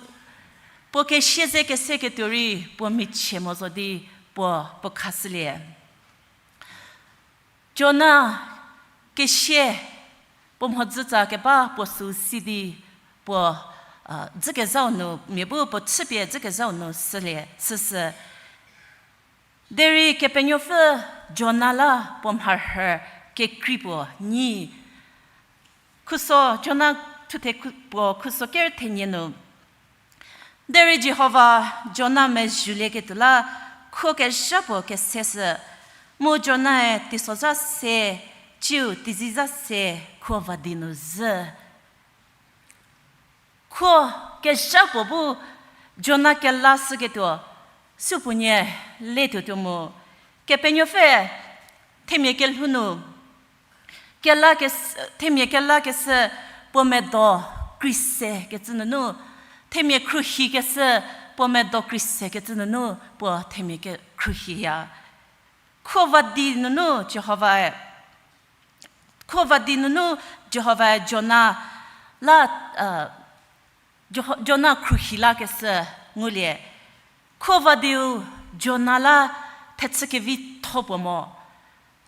puo kesia ze keseketuo rei puo michie mo zo di puo, puo khashülie. Jona kesia puo mhodzütsa keba puo süu si di puo, dzükezhau nu, mia bu puo chüpie dzükezhau nu sülie, süsü. Derei Kepenuopfü Jona la puo mharhü kekrei puo nyi. Khuso Jona thuthe khu-, puo khuso ker thenie nu. Derei Jihova Jona mezhülieketuo la khuo kezha puo keseshü, mu Jonae teisozha se, ciu teizizha se khuo vadi nu zhü. Khuo kezha puo bu Jona kelashüketuo, supuonie letuotuo mu. Kepenuopfü themia kelhou nu, kela kes-, themia kelakeshü puo medo krise kecü nunu, themia khruohikeshü puo medo krise kecü nunu, puo themia ke-, khruohiya. Khuo vadi nunu Jihovae, khuo vadi nunu Jihovae Jona la, Jiho-, Jona khruohi lakeshü ngulie. Khuo vadiu Jona la thechü kevitho puo mo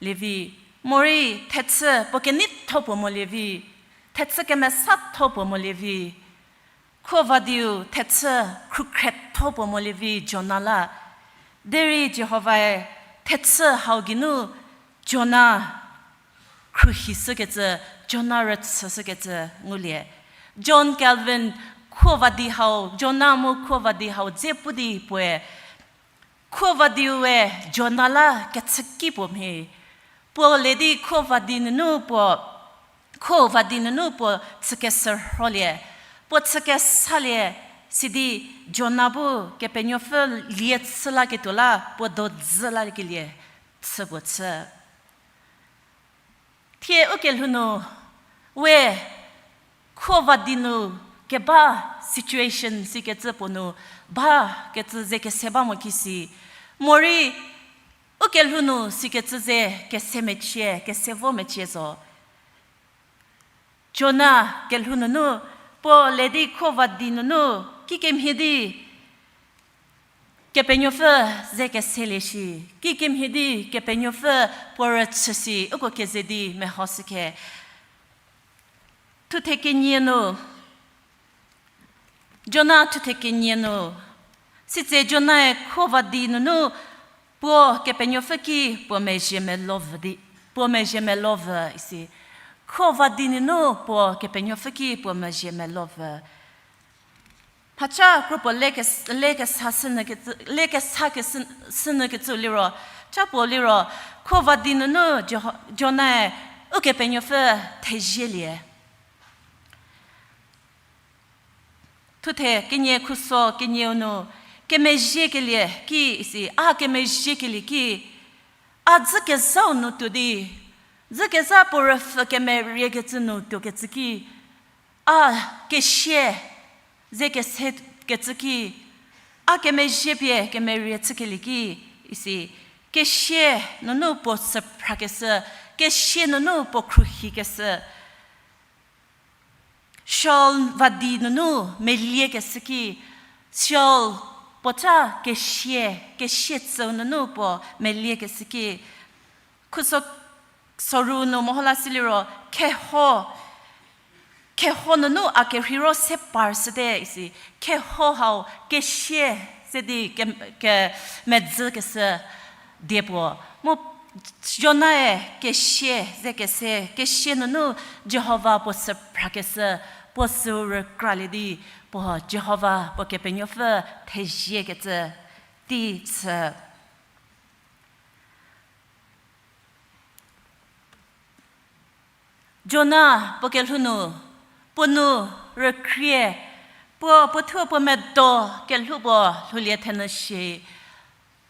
lievi, morei thechü puo keneitho puo mo lievi, thechü kemesatho puo mo lievi, khuo vadiu thechü khrukhretho puo mo lievi Jona la. Derei Jihovae thechü hau geinu Jona khruohishükecü, Jona rüchüshükecü ngulie. John Calvin khuo vadi hau, Jona mu khuo vadi hau dze pu di puoe, khuo vadiue Jona la kechüki puo mhie. Puo le di khuo vadi nunu puo, khuo vadi nunu puo chükeshürholie, puo chükesalie, sidi Jona bu Kepenuopfü lie chü laketuo la puo do dzü lakelie chü puo chü. Thie ukelhou nu, we khuo vadi nu keba situation sikecü puo nu ba kecü ze kese ba mo kisi, morei ukelhou nu sikecü ze kese mecie, kese vo mecie zo. Jona kelhou nunu, puo le di khuo vadi nunu, kikemhie di Kepenuopfü ze keselie shi, kikemhie di Kepenuopfü puo rüchü shi, uko keze di mehoshükhe. Thuthe kenie nu, Jona thuthe kenie nu, Sitse Jonae khuo va di nunu puo Kepenuopfü ki puo mezhie melo vü di, puo mezhie melo vü isi. Khuo va di nunu puo Kepenuopfü ki puo mezhie melo vü. Mhaca kro puo le kes-, le kesa sünyü kecü, le kesa kesü-, sünyü kecü liro, ca puo liro, khuo va di nunu Jeho-, Jonae Ukepenuopfü thezielie. Thuthe kenie khuso kenieu nu, kemezhiekelie ki isi, a kemezhiekelie ki, a dzü kezhau nu tuo di, dzü kezha puo rüpfhü kemeriekecü nu tuokecü ki, a kesie ze kesekecü ki, a kemezhie pie kemerie chükelie ki, isi, kesie nunu puo süphrakeshü, kesie nunu puo khruohikeshü. Sheol va di nunu meliekeshü ki, Sheol puoca kesie, kesie tsüu nunu puo meliekeshü ki, khuso soru nu meho la siliro, kheho, kheho nunu a kerheiro se par shüte isi, kheho hau kesie se di ke, kemedzükeshü die puo. Mu Jonae kesie ze kese, kesie nunu Jihova puo süphrakeshü, puo süu rükralie di, puo Jihova puo Kepenuopfü theziekecü tei chü. Jona puo kelhou nu, puo nu rükhrie, puo, puo thuo puo medo kelhou puo lhoulie thenyü shie.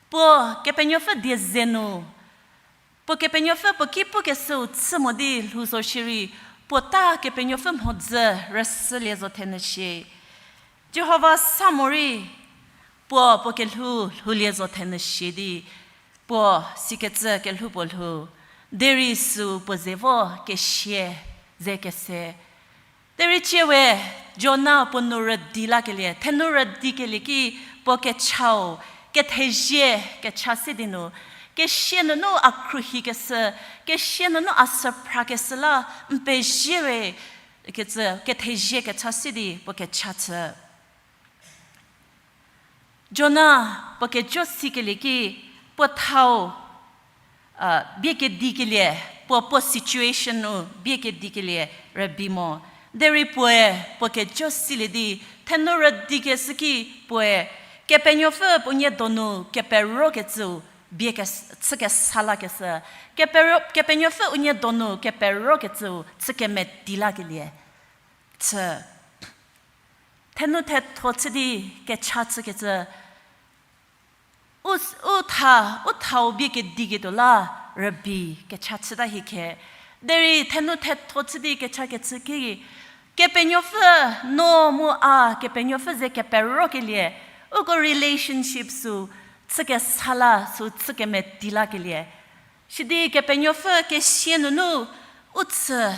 Puo Kepenuopfü die ze nu, puo Kepenuopfü puo ki pukeshüu chü mo di lhou zo shierei, puo ta Kepenuopfü mhodzü rüsülie zo thenyü shie. Jihova sa morei, puo, puo kelhou lhoulie zo thenyü shie di, puo sikecü kelhou puo lhou, derei süu puo ze vo kesie ze kese. Derei ciewe Jona puo nu rüdi lakelie, thenu rüdikelie ki puo kechau, kethezie kecha se di nu, kesie nunu a khruohikeshü, kesie nunu a süphrakeshü la n pezie we kecü, kethezie kecha se di puo kecha chü. Jona puo kejo sikelie ki puo thau, a, bie kedikelie, puo, puo situation nu bie kedikelie rübei mo. Derei puoe puo kejo silie di, thenu rüdikeshü ki puoe, Kepenuopfü puo nie donu keperokecüu bie kes-, chü kesa lakeshü. Kepero-, Kepenuopfü unie donu keperokecüu chü kemeti lakelie chü. Thenu thetho chü di kecha chükecü, u s-, u tha, u thau bie kediketuo la rübei kecha chüta hie khe. Derei thenu thetho chü di kecha kechü ki, Kepenuopfü, no mu a Kepenuopfü ze keperokelie, uko relationship sü chü kesa la, sü chü kemeti lakelie. Sidi Kepenuopfü kesie nunu u chü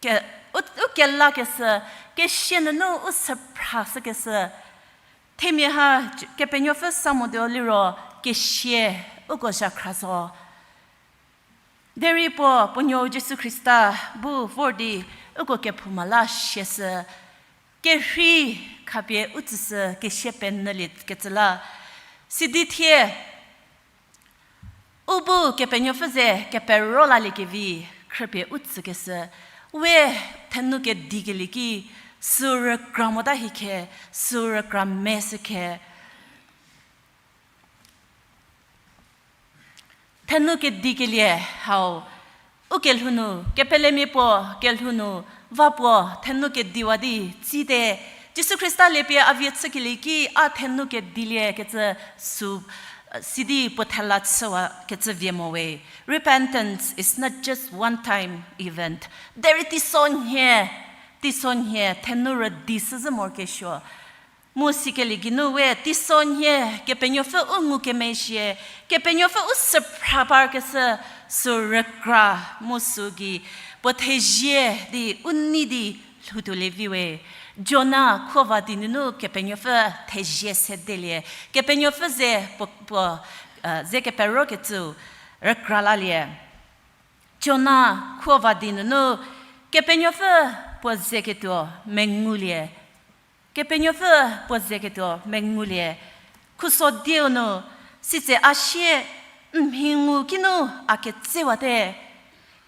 ke, u, u kelakeshü, kesie nunu u süphra shükeshü. Themia ha Kepenuopfü sa motuo liro kesie uko zhakhra zo. Derei puo, puo nuou Jisu Khrista bu vor di uko kephouma la siashü, kerhei khapie u tsüshü kesie penyülie kecü la. Sidi thie, u bu Kepenuopfü ze kepero laliekevi khrüpie u tsükeshü, we thenu kedikelie ki, sü rükra mota hie khe, sü rükra meshü khe. Thenu kedikelie hau, u kelhou nu, kepelemia puo kelhou nu, va puo thenu kediwa di, tsite, Jisu Khrista liepie a vie chükelie ki, a thenu kedilie kecü sü, sidi puo thela chüwa kecü vie mo we. Repentance is not just one time event. Derei teisonhie, teisonhie thenu rüdi shüzhü morokesuo. Mu sikelie geinu we teisonhie Kepenuopfü u ngukemezhie, Kepenuopfü u süphra parkeshü sü rükra mu sü gei puo thezie di u nei di lhoutuolie vi we. Jona khuo va di nunu Kepenuopfü thezie sedelie, Kepenuopfü ze puo, puo, eh, ze keperokecüu rükra lalie. Jona khuo va di nunu Kepenuopfü puo ze ketuo mengulie. Kepenuopfü puo ze ketuo mengulie. Khuso dieu nu, sitse a sie, n mhi ngu kinu a ketsewate.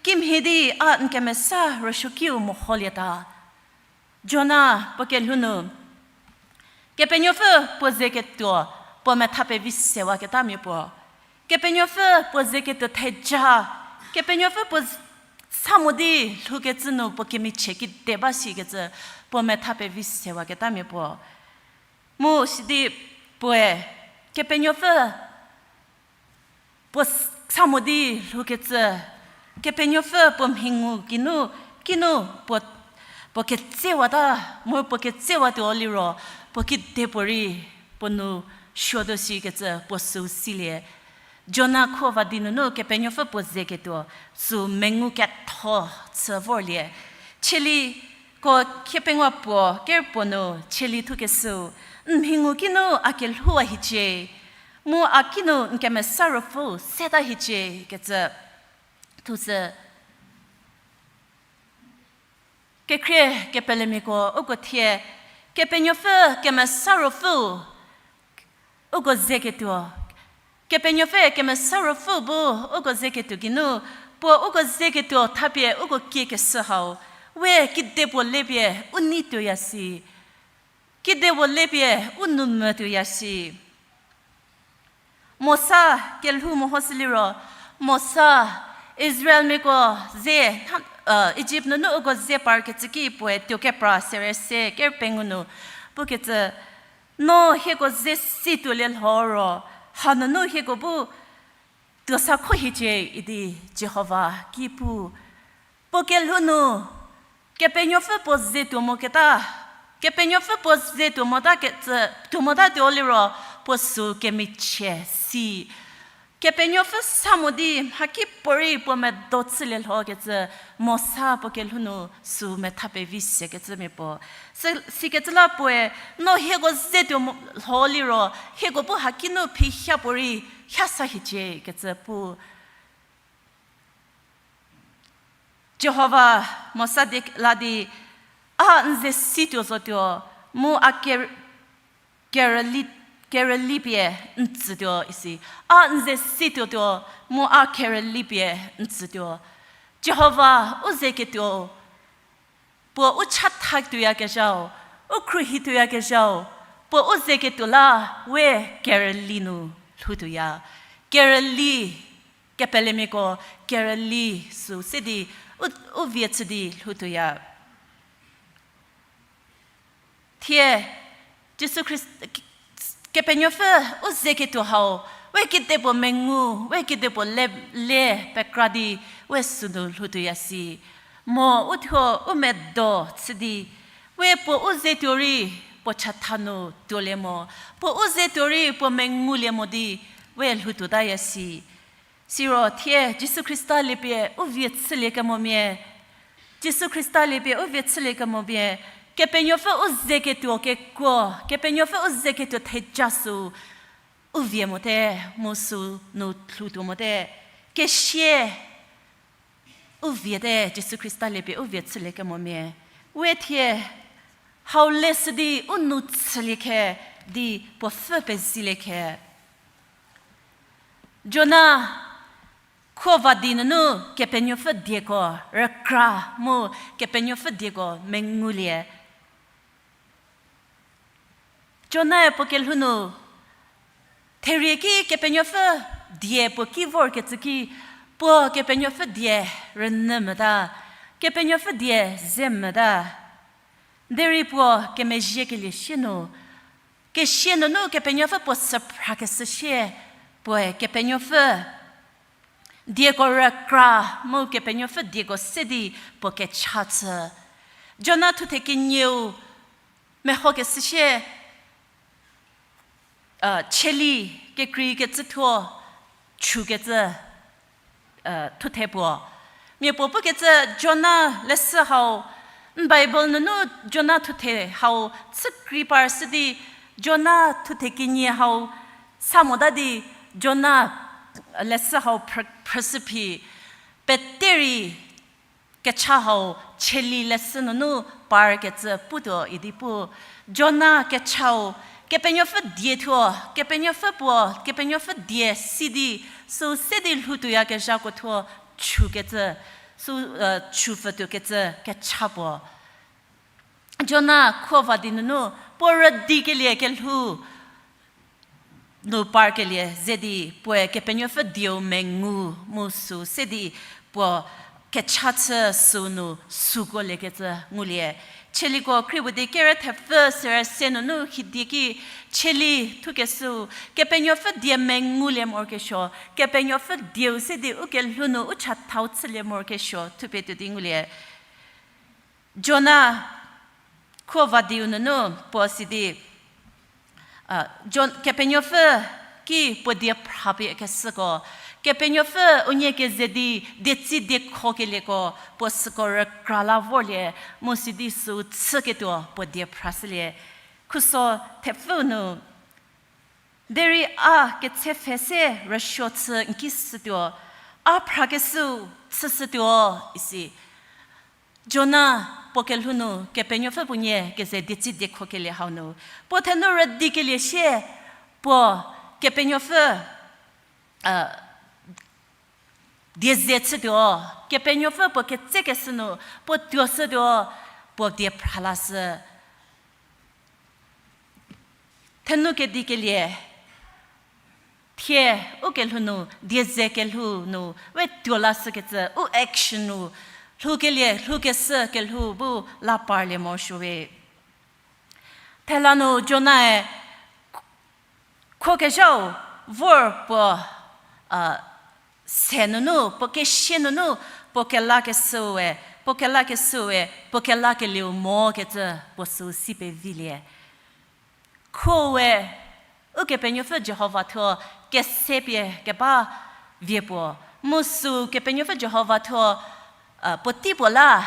Kimhie di a n kemesa rüsuokiu meholieta. Jona puo kelhou nu, Kepenuopfü puo ze ketuo, puo metha pevi sewaketa mia puo. Kepenuopfü puo ze ketuo theja, Kepenuopfü puo sa mo di lhoukecü nu puo kemichie kide ba sikecü, puo metha pevi sewaketa mia puo. Mu sidi puoe, Kepenuopfü puo s-, sa mo di lhoukecü, Kepenuopfü puo mhi ngu kinu, kinu puo, puo ketsewata, mu puo ketsewatuo liro, puo kidepuorei, puo nu suotuo sikecü puo süu silie. Jona khuo va di nunu Kepenuopfü puo ze ketuo, süu mengu ketho chü vorlie. Cheli ko khie pengou puo, ker puo nu, cheli thukeshüu, n mhi ngu kinu a kelhou a hiecie, mu a kinu n kemesa ruopfüu seta hiecie kecü. Thushü, kekhrie kepelemiako uko thie, Kepenuopfü kemesa ruopfüu uko ze ketuo. Kepenuopfü kemesa ruopfüu bu uko ze ketuo geinu, puo uko ze ketuo thapie uko kiekeshü hau, we kidepuo lepie u nei tuoya si. Kidepuo lepie u nou mvü tuoya si. Mosa kelhou mehoshü liro, Mosa Israelmiako ze, Ijipt nunu uko ze parkecü ki puoe tuokepra serie se ker pengou nu pukecü, no hieko ze si tuolie lho ro, hanunu hieko bu tuo sa kho hiecie idi Jihova ki pu. Puo kelhou nu, Kepenuopfü puo ze tuo moketa, Kepenuopfü puo ze tuo mota kecü, tuo mota tuo liro, puo süu kemichie si. Kepenuopfü sa mo di mhakipuorei puo medo chülie lhokecü, Mosa puo kelhou nu süu metha pevi sekecü mia puo. Si, sikecü la puoe, no hieko ze tuo mo, lho liro, hieko bu haki nu phi hia puorei hia sa hiecie kecü pu. Jihova Mosa die la di, a n ze si tuo zotuo, mu a ker-, kerüli, kerüli pie n tsütuo isi. A n ze si tuotuo, mu a kerüli pie n tsütuo. Jihova u ze ketuo, puo u chatha tuoyakezhau, u khruohi tuoyakezhau, puo u ze ketuo la we kerüli nu lhou tuoya. Kerüli, kepelemiako kerüli süu se di, u, u vie chü di lhou tuoya. Thie, Jisu Khrist-, Kepenuopfü u ze ketuo hau, we kidepuo mengu, we kidepuo le, le pekra di, we sünu lhou tuoya si. Mo u thuo u medo chü di, we puo u ze tuo rei, puo chatha nu tuolie mo, puo u ze tuo rei puo mengulie mo di, we lhou tuotaya si. Siro thie Jisu Khrista liepie u vie chüliekemomia, Jisu Khrista liepie u vie chüliekemomia, Kepenuopfü u ze ketuo kekuo, Kepenuopfü u ze ketuo theja süu, u vie mote, mu sünu lhou tuo mote, kesie u viete, Jisu Khrista liepie u vie chüliekemomia. We thie, hau leshü di u nou chülie khe, di puo pfü pezilie khe. Jona, khuo va di nunu Kepenuopfü dieko rükra mu Kepenuopfü dieko mengulie. Jonae puo kelhou nu, therie ki Kepenuopfü die puo ki vorkecü ki, puo Kepenuopfü die rünyü mota, Kepenuopfü die ze mota. Derei puo kemezhiekelie sie nu, kesie nunu Kepenuopfü puo süphrakeshü sie, puoe Kepenuopfü dieko rükra mu Kepenuopfü dieko se di puo kecha chü. Jona thuthe kenieu mehokeshü sie, cheli kekreikecü thuo chükecü thuthe puo. Mia puo pukecü Jona leshü hau, n Bible nunu Jona thuthe hau chü krei par shü di, Jona thuthe kenie hau sa mota di, Jona leshü hau phrü-, phrüshü phi, peterei kecha hau cheli leshü nunu parkecü putuo idi pu. Jona kechau, Kepenuopfü die thuo, Kepenuopfü puo, Kepenuopfü die si di, süu se di lhoutuoyakezhako thuo chükecü, süu, chüpfütuokecü kecha puo. Jona khuo va di nunu, puo rüdikelie kelhou nu parkelie ze di, puoe Kepenuopfü dieu mengu mu süu se di, puo kecha chü süu nu süko liekecü ngulie. Cheliko khriepuo di kere thepfü sere se nunu hidi ki cheli thukeshüu, Kepenuopfü die mengulie morokesuo, Kepenuopfü dieu se di u kelhou nu u chathau chülie morokesuo, thupie tuo di ngulie. Jona khuo va diu nunu puo si di, Kepenuopfü ki puo die phrapie keshüko, Kepenuopfü unie keze di dietsi diekhokelieko puo süko rükra la vorlie, mu si di süu chüketuo puo die phrashülie. Khuso thepfü nu, derei a ketse pfhe se rüsuo chü n ki shütuo, a phrakeshüu chüshütuo, isi. Jona puo kelhou nu Kepenuopfü puo nie keze dietsi diekhokelie hau nu, puo thenu rüdikelie sie, puo Kepenuopfü die ze chütuo, Kepenuopfü puo ketsekeshü nu puo tuoshütuo, puo die phra lashü. Thenu kedikelie, thie u kelhou nu, die ze kelhou nu, we tuo lashükecü, u action nu, lhoukelie, lhoukeshü kelhou bu la parlie morosuo we. Thela nu Jonae khuokezhau vor puo se nunu, puo kesie nunu, puo kelakeshüue, puo kelakeshüue, puo kelakelieu mokecü puo süu si pevilie. Khuoe, Ukepenuopfü Jihova thuo kesepie keba vie puo, mu süu Kepenuopfü Jihova thuo puotei puo la,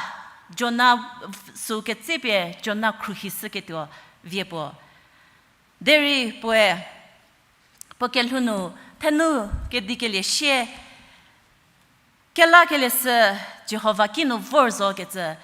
Jona süu ketsepie Jona khruohishüketuo vie puo. Derei puoe, puo kelhou nu, thenu kedikelie sie, kelakelie sü Jihova kinu vor zokecü,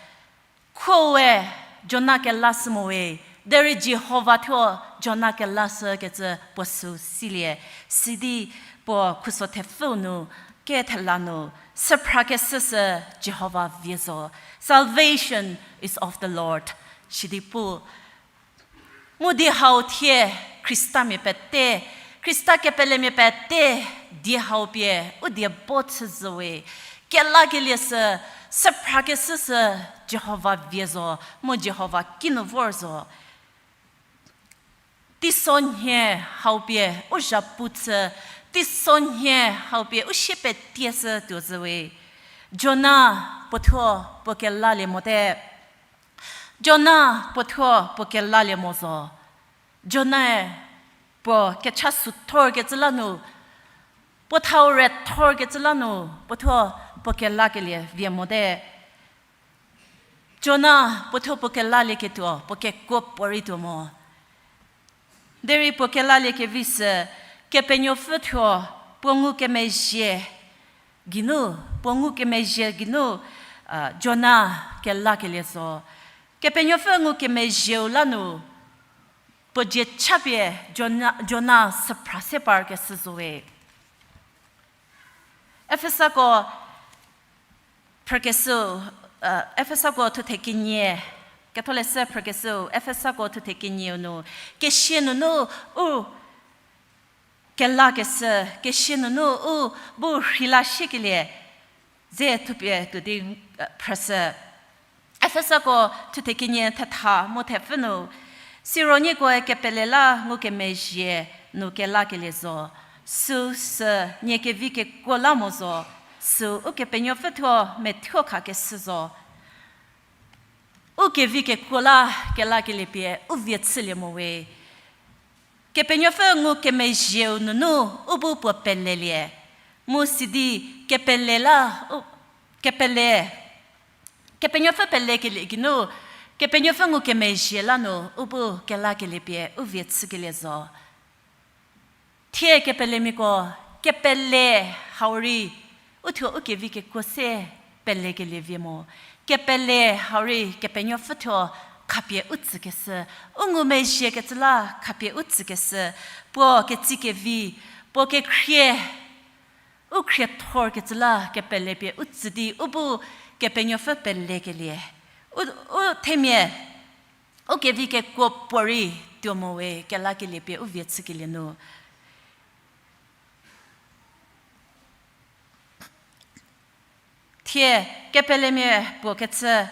khuoe Jona kelashü mowe, derei Jihova thuo Jona kelashükecü puo süu silie, sidi puo khuso thepfüu nu, kethela nu, süphrakeshü sü Jihova vie zo. Salvation is of the Lord, sidi pu. Mu die hau thie Khristamia pete, Khrista kepelemia pete, die hau pie u die bo chüzhüwe. Kelakelie sü, süphrakeshü sü Jihova vie zo, mu Jihova kinu vor zo. Teisonhie hau pie u zhapu chü, teisonhie hau pie u sie petie sü tuo zhüwe. Jona puothuo puo kelalie mote. Jona puothuo puo kelalie mo zo. Jonae puo kecha süthorkecü la nu, puo thau rethorkecü la nu, puothuo puo kelakelie vie mote. Jona puothuo puo kelalieketuo puo kekuo puorei tuo mo. Derei puo kelaliekevi sü, Kepenuopfü thuo puo ngukemezhie geinu, puo ngukemezhie geinu, Jona kelakelie zo. Kepenuopfü ngukemezhieu la nu, puo dzie chapie Jona, Jona süphra se parkeshü zowe. Efesako phrükeshüu, Efesako thuthe kenie, ketholeshü phrükeshüu, Efesako thuthe kenieu nu, kesie nunu u kelakeshü, kesie nunu u bu rheila shiekelie, ze thupie tuo di phrüshü. Efesako thuthe kenie thetha mu thepfü nu, siro niekoe kepele la ngukemezhie nu kelakelie zo, süu sü nie kevi kekuo la mo zo, süu Ukepenuopfü thuo methuo khakeshü zo. U kevi kekuo la kelakelie pie u vie chülie mo we. Kepenuopfü ngukemezhieu nunu u bu puo pelelie. Mu sidi kepele la, u, kepele, Kepenuopfü pelekelie geinu, Kepenuopfü ngukemezhie la nu u bu kelakelie pie u vie chükelie zo. Thie kepelemiako, kepele hau rei, uthuo u kevi kekuo se pelekelie vie mo. Kepele hau rei Kepenuopfü thuo khapie u tsükeshü, u ngumezhiekecü la khapie u tsükeshü, puo ketsikevi, puo kekhrie, u khriethorkecü la kepele pie u tsü di u bu Kepenuopfü pelekelie. U, u themia, u kevi kekuo puorei tuo mo we kelakelie pie u vie chükelie nu. Thie kepelemia puo kechü,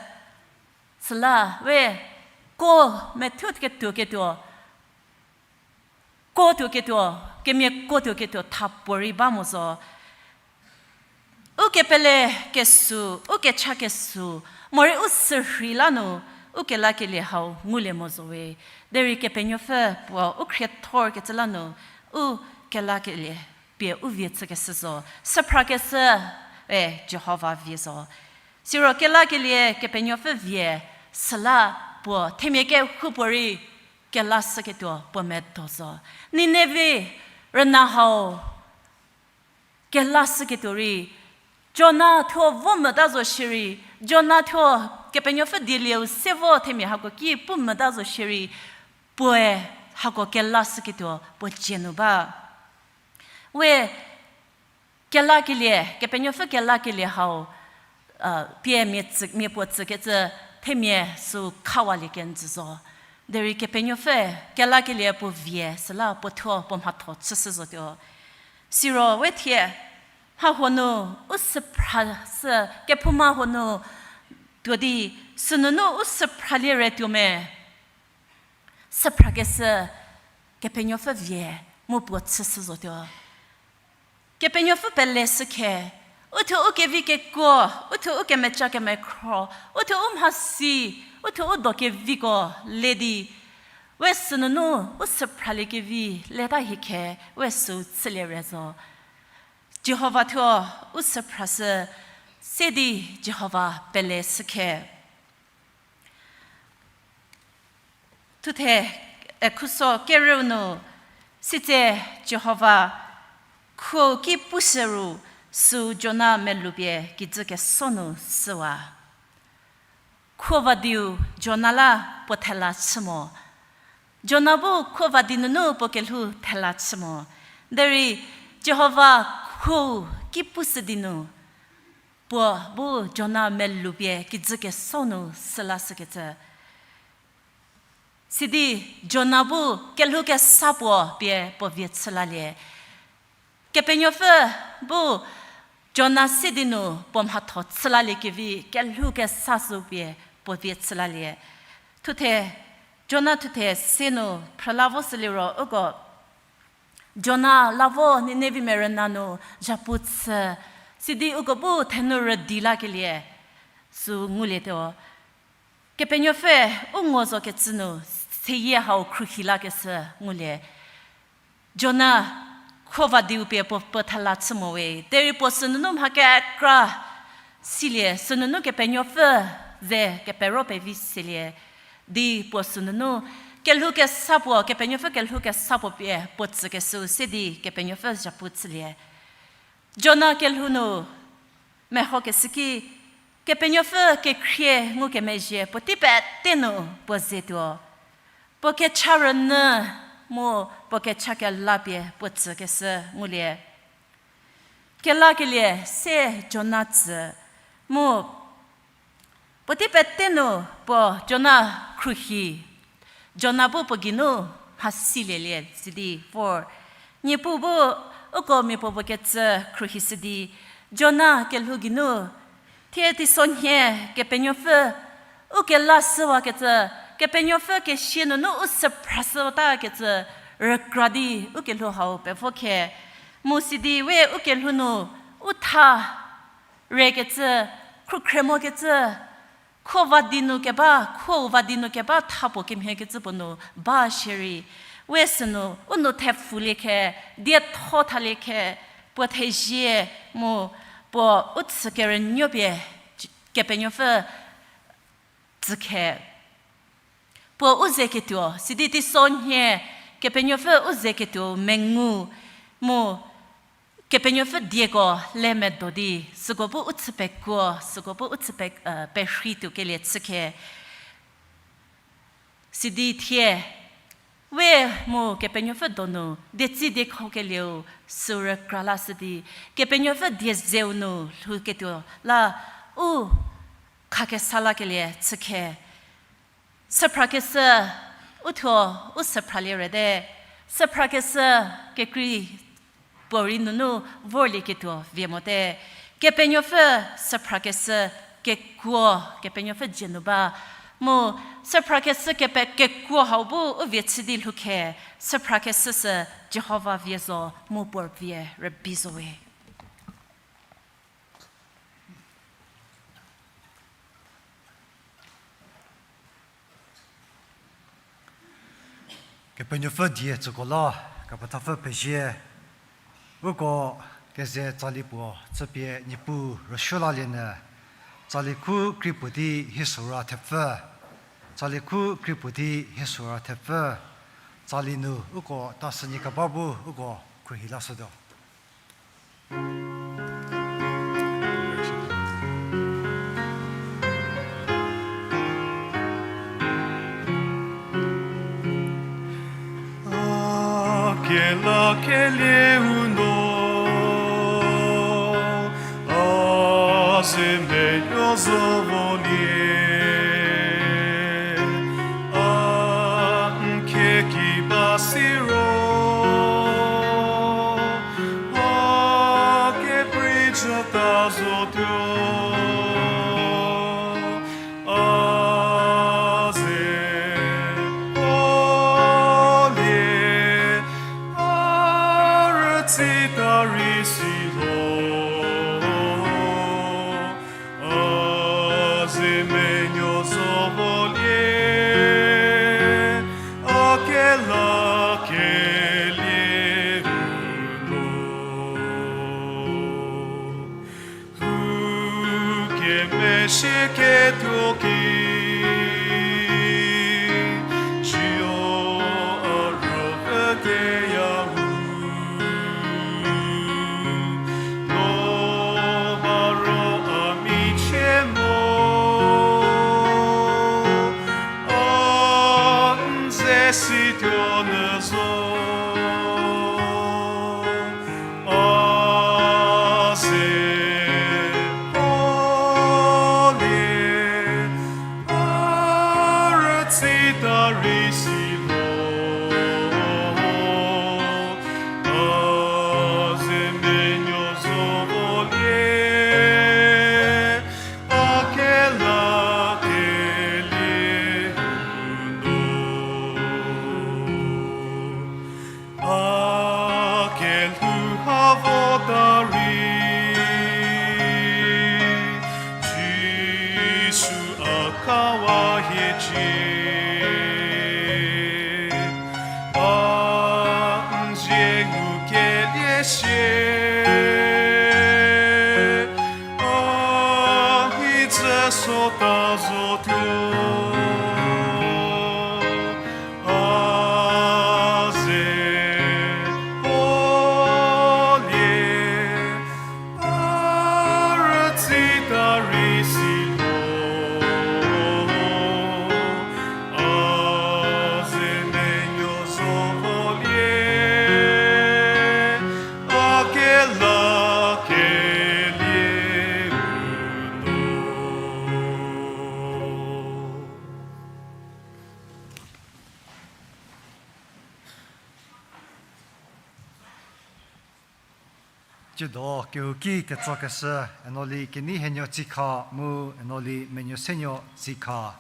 süla we ko methuo ketuo ketuo, ko tuo ketuo, kemia ko tuo ketuo tha puorei ba mo zo. U kepele kesü, u kecha kesü, morei u sürhei la nu, u kelakelie hau ngulie mo zo we. Derei Kepenuopfü puo u khriethorkecü la nu, u kelakelie pie u vie chükeshü zo. Süphrakeshü, e, Jihova vie zo. Siro kelakelie Kepenuopfü vie, süla puo themia kehoupuorei kelashüketuo puo medo zo. Ninevi rüna hau kelashüketuo rei, Jona thuo vo mota zo shierei, Jona thuo Kepenuopfü dielieu se vo themia hako ki pu mota zo shierei, puoe hako kelashüketuo puo cie nu ba. We kelakelie, Kepenuopfü kelakelie hau, pie mia puo tsükecü themia sü khawalie kenjü zo. Derei Kepenuopfü kelakelie puo vie süla puo thuo puo mhatho chüshü zotuo. Siro we thie, mha huo nu, u süphra sü, kephouma huo nu, tuo di, sünunu u süphralie re tuo me. Süphrakeshü, Kepenuopfü vie, mu puo chüshü zotuo. Kepenuopfü pele shükhe, uthuo u kevi kekuo, uthuo u kemeca kemekhro, uthuo u mhasi, uthuo u do keviko le di, we sünunu u süphralie kevi leta hiekhe, we sü chülie re zo. Jihova thuo u süphrashü, se di Jihova pele shükhe. Thuthe, e, khuso kereu nu, sitse Jihova khuo ki pushü ru sü Jona meloupie kijü keso nu shüwa. Khuo va diu Jona la puo thela chü mo. Jona bu khuo va di nunu puo kelhou thela chü mo. Derei Jihova khuo ki pushü di nu, puo bu Jona meloupie kijü keso nu shü lashükecü. Sidi Jona bu kelhou kesa puo pie puo vie chü lalie. Kepenuopfü bu Jona se di nu puo mhatho chü lalie kevi kelhou kesa sü pie puo vie chü lalie. Thuthe, Jona thuthe se nu phrüla vo süliro uko Jona la vo Ninevimia rüna nu zhapu chü, sidi uko bu thenu rüdi lakelie sü ngulietuo. Kepenuopfü u ngo zokecü nu seyie hau khruohi lakeshü ngulie. Jona khuo va diu pie puo, puo thela chü mo we. Derei puo sünunu mha kekra silie, sünunu Kepenuopfü ze kepero pevi selie. Di puo sünunu kelhou kesa puo, Kepenuopfü kelhou kesa puo pie puo tsükeshüu se di Kepenuopfü zhapu chülie. Jona kelhou nu mehokeshü ki, Kepenuopfü kekhrie ngukemezhie puotei pete nu puo zetuo. Puo kecha rünyü mu puo kecha kela pie puo tsükeshü ngulie. Kelakelie se Jona tsü mu puotei pete nu puo Jona khruohi, Jona bu puo geinu mhasi lielie sidi vor. Niepuu bu uko miapuo puo kecü khruohishü di, Jona kelhou geinu, thie teisonhie Kepenuopfü u kelashüwakecü, Kepenuopfü kesia nunu u süphrashütakecü rükra di u kelhou hau pevo khe. Mu sidi we u kelhou nu u tha rekecü, khrükhre mokecü, khuo va di nu keba, khuo va di nu keba tha puo kemhiekecü puo nu ba shierei, we sünu u nou thepfulie khe, dietho thalie khe, puo thezie mu puo u chü kerünuo pie Kepenuopfü tsükhe. Puo u ze ketuo, sidi teisonhie Kepenuopfü u ze ketuo mengu mu Kepenuopfü dieko le medo di, süko bu u chü pekuo, süko bu u chü pe, eh, perhei tuo kelie chükhe. Sidi thie, we mu Kepenuopfü donu, dietsi diekho kelieu, sü rükra la sidi, Kepenuopfü die zeu nu lhouketuo la, u khakesa lakelie chükhe. Süphrakeshü, u thuo, u süphralie rüte, süphrakeshü kekrei puo rei nunu vorlieketuo vie mote. Kepenuopfü süphrakeshü kekuo, Kepenuopfü dzie nu ba. Mu süphrakeshü kepe kekuo hau bu u vie chü di lhoukhe, süphrakeshü sü Jihova vie zo mu puo vie rübei zo we. Kepenuopfü die tsüko la, kepethapfü pezie, uko keze tsali puo chüpie Niepuu rüsuo lalie nyü, tsali khu kri puo di hie sura thepfü, tsali khu kri puo di hie sura thepfü, tsali nu uko ta sünyi keba bu uko khruohi lashütuo. A kelakelie u no, a ze menuo zo volie, a n kheki ba siro, a keprei jüta zotuo, a ze volie, a rütsita rei silo, a ze menuo zo volie, a kelakelie u no. Lhou kemezhie ketuo ki, cio a rüpfü keya hu, no ba ro a michie mo, a n ze situo nyü zo. A ze volie, a rütsita rei silo, a ze menuo zo volie, a kelakelie u no. A kelhou ha vota rei, Jisu a khawa hiecie, a n zie ngukelie sie, a hi tsü sota zotuo. A ze volie, a rütsita rei silo, a ze menuo zo volie, a kelakelie u no. Tsiedo kehouki ketsokeshü, Enoli Keneihenuo Tsikha mu Enoli Menuosenuo Tsikha.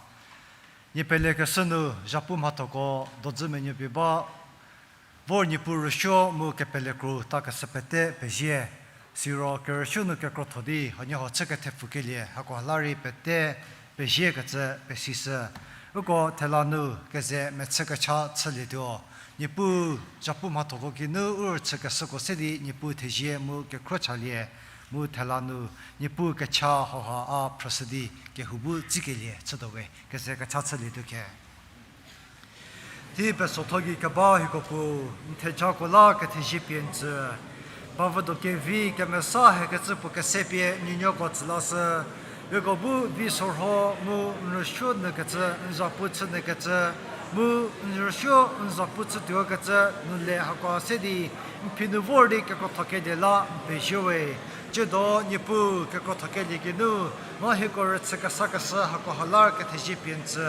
Nie pelekeshü nu zhapu mhathoko dodzü menuo pie ba, vor Niepuu rüsuo mu kepele kro takeshü pete pezie, siro kerüsuo nu kekrotho di huoniehuo chü kethepfukelie hako la rei pete peziekecü pesishü. Uko thela nu keze mechü kecha chülietuo. Niepuu zhapu mhathoko kinu u rüchükeshüko se di Niepuu thezie mu kekhro chalie, mu thela nu Niepuu kecha hauha a phrüshü di kehou bu tsikelie chütuo we, keze kecha chülietuo khe. Tei pesotho gei keba hieko Puo, n thejako la kethezie pie n tsü. Bavüdo kevi kemesa hekecü puo kese pie nuonuoko tsü lashü. Hieko bu vi sorho mu n rüsuo nyükecü, n zapu chü nyükecü, mu n rüsuo n zapu chütuokecü nu le hako se di n phi nu vor di kekrotho kelie la n pezie we. Tsiedo Niepuu kekrotho kelie geinu, mha hieko rüchü kesa keshü hako ha la kethezie pie n tsü.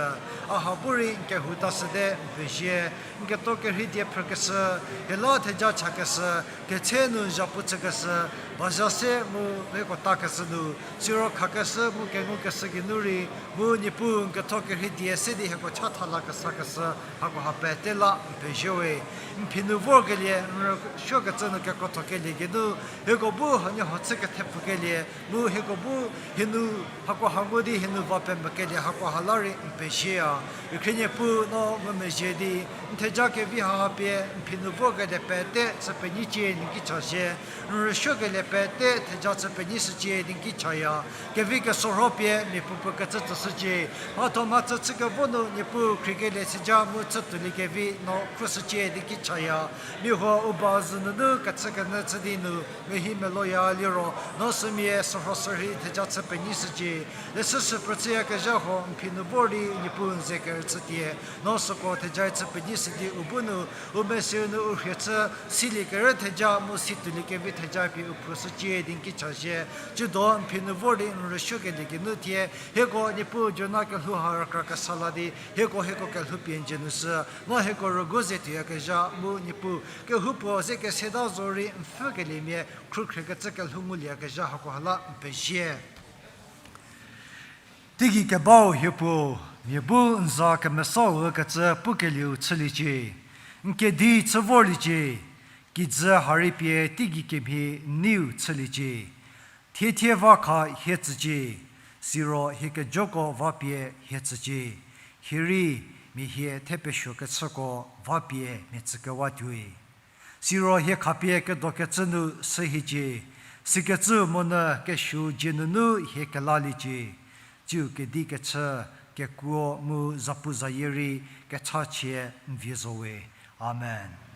A ha bu rei n kehou tashüte n pezie. N keto kerhei die phrükeshü, hie la theja chakeshü, ketse nu n zapu chükeshü, baza se mu hieko takeshü nu, siro khakeshü mu kengukeshü geinu rei, mu Niepuu n ketho kerhei die se di hieko chatha la kesa keshü, hako ha pete la n pezie we. N phi nu vorkelie, n rüsuokecü nu kekrotho kelie geinu, hieko bu hanie ho chü kethepfukelie, mu hieko bu hie nu hako ha ngu di hie nu va pemvükelie hako ha la rei n pezie ya. Ukhrie Niepuu no ngumezhie di, n theja kevi haha pie n phi nu vorkelie pete chü penyicie di n ki chashie, n rüsuokelie pete theja chü penyi shücie di n ki chaya. Kevi kesorho pie mia puopuo kecü tsüshücie. Mhatho mhachü chükevo nu Niepuu khriekelie theja mu chütuoliekevi no khruoshücie di n ki chaya. Mia huo u ba zhü nunu kechükenyü chü di nu mehi meloya liro, no sümia sorho sürhei theja chü penyi shücie. Leshü sü püchüyakezha huo n phi nu vor di Niepuu n ze kerüchü tie, no süko theja chü penyi shü di u bu nu, u mesi nu u rhie chü, silie kerü theja mu situolie kevi theja pie u khruoshücie di n ki chashie. Tsiedo n phi nu vor di n rüsuokelie geinu thie, hieko Niepuu Jona kelhou ha rükra kesa la di, hieko hieko kelhou pie n dzie nu shü, no hieko rügu ze tuoyakezha mu Niepuu kehoupuo ze keseta zorei n pfhükeliemia, khrukhriekecü kelhou ngulieyakezha hako ha la n pezie. Teigei kebau hie puo, mia bu n za kemesau ükecü pukelieu chüliecie. N kedi chü vorliecie. Kijü ha rei pie teigei kemhie n neiu chüliecie. Thiethie va kha hie tsücie, siro hie kejoko va pie hie tsücie. Hie rei mia hie thepesuokecüko va pie mia tsükewatuoi. Siro hie khapie kedokecü nu sü hiecie, sikecü monyü kesuo dzie nunu hie kelaliecie. Tsiu kedi kechü, kekuo mu zapuzayie rei kechachie n vie zo we. Amen.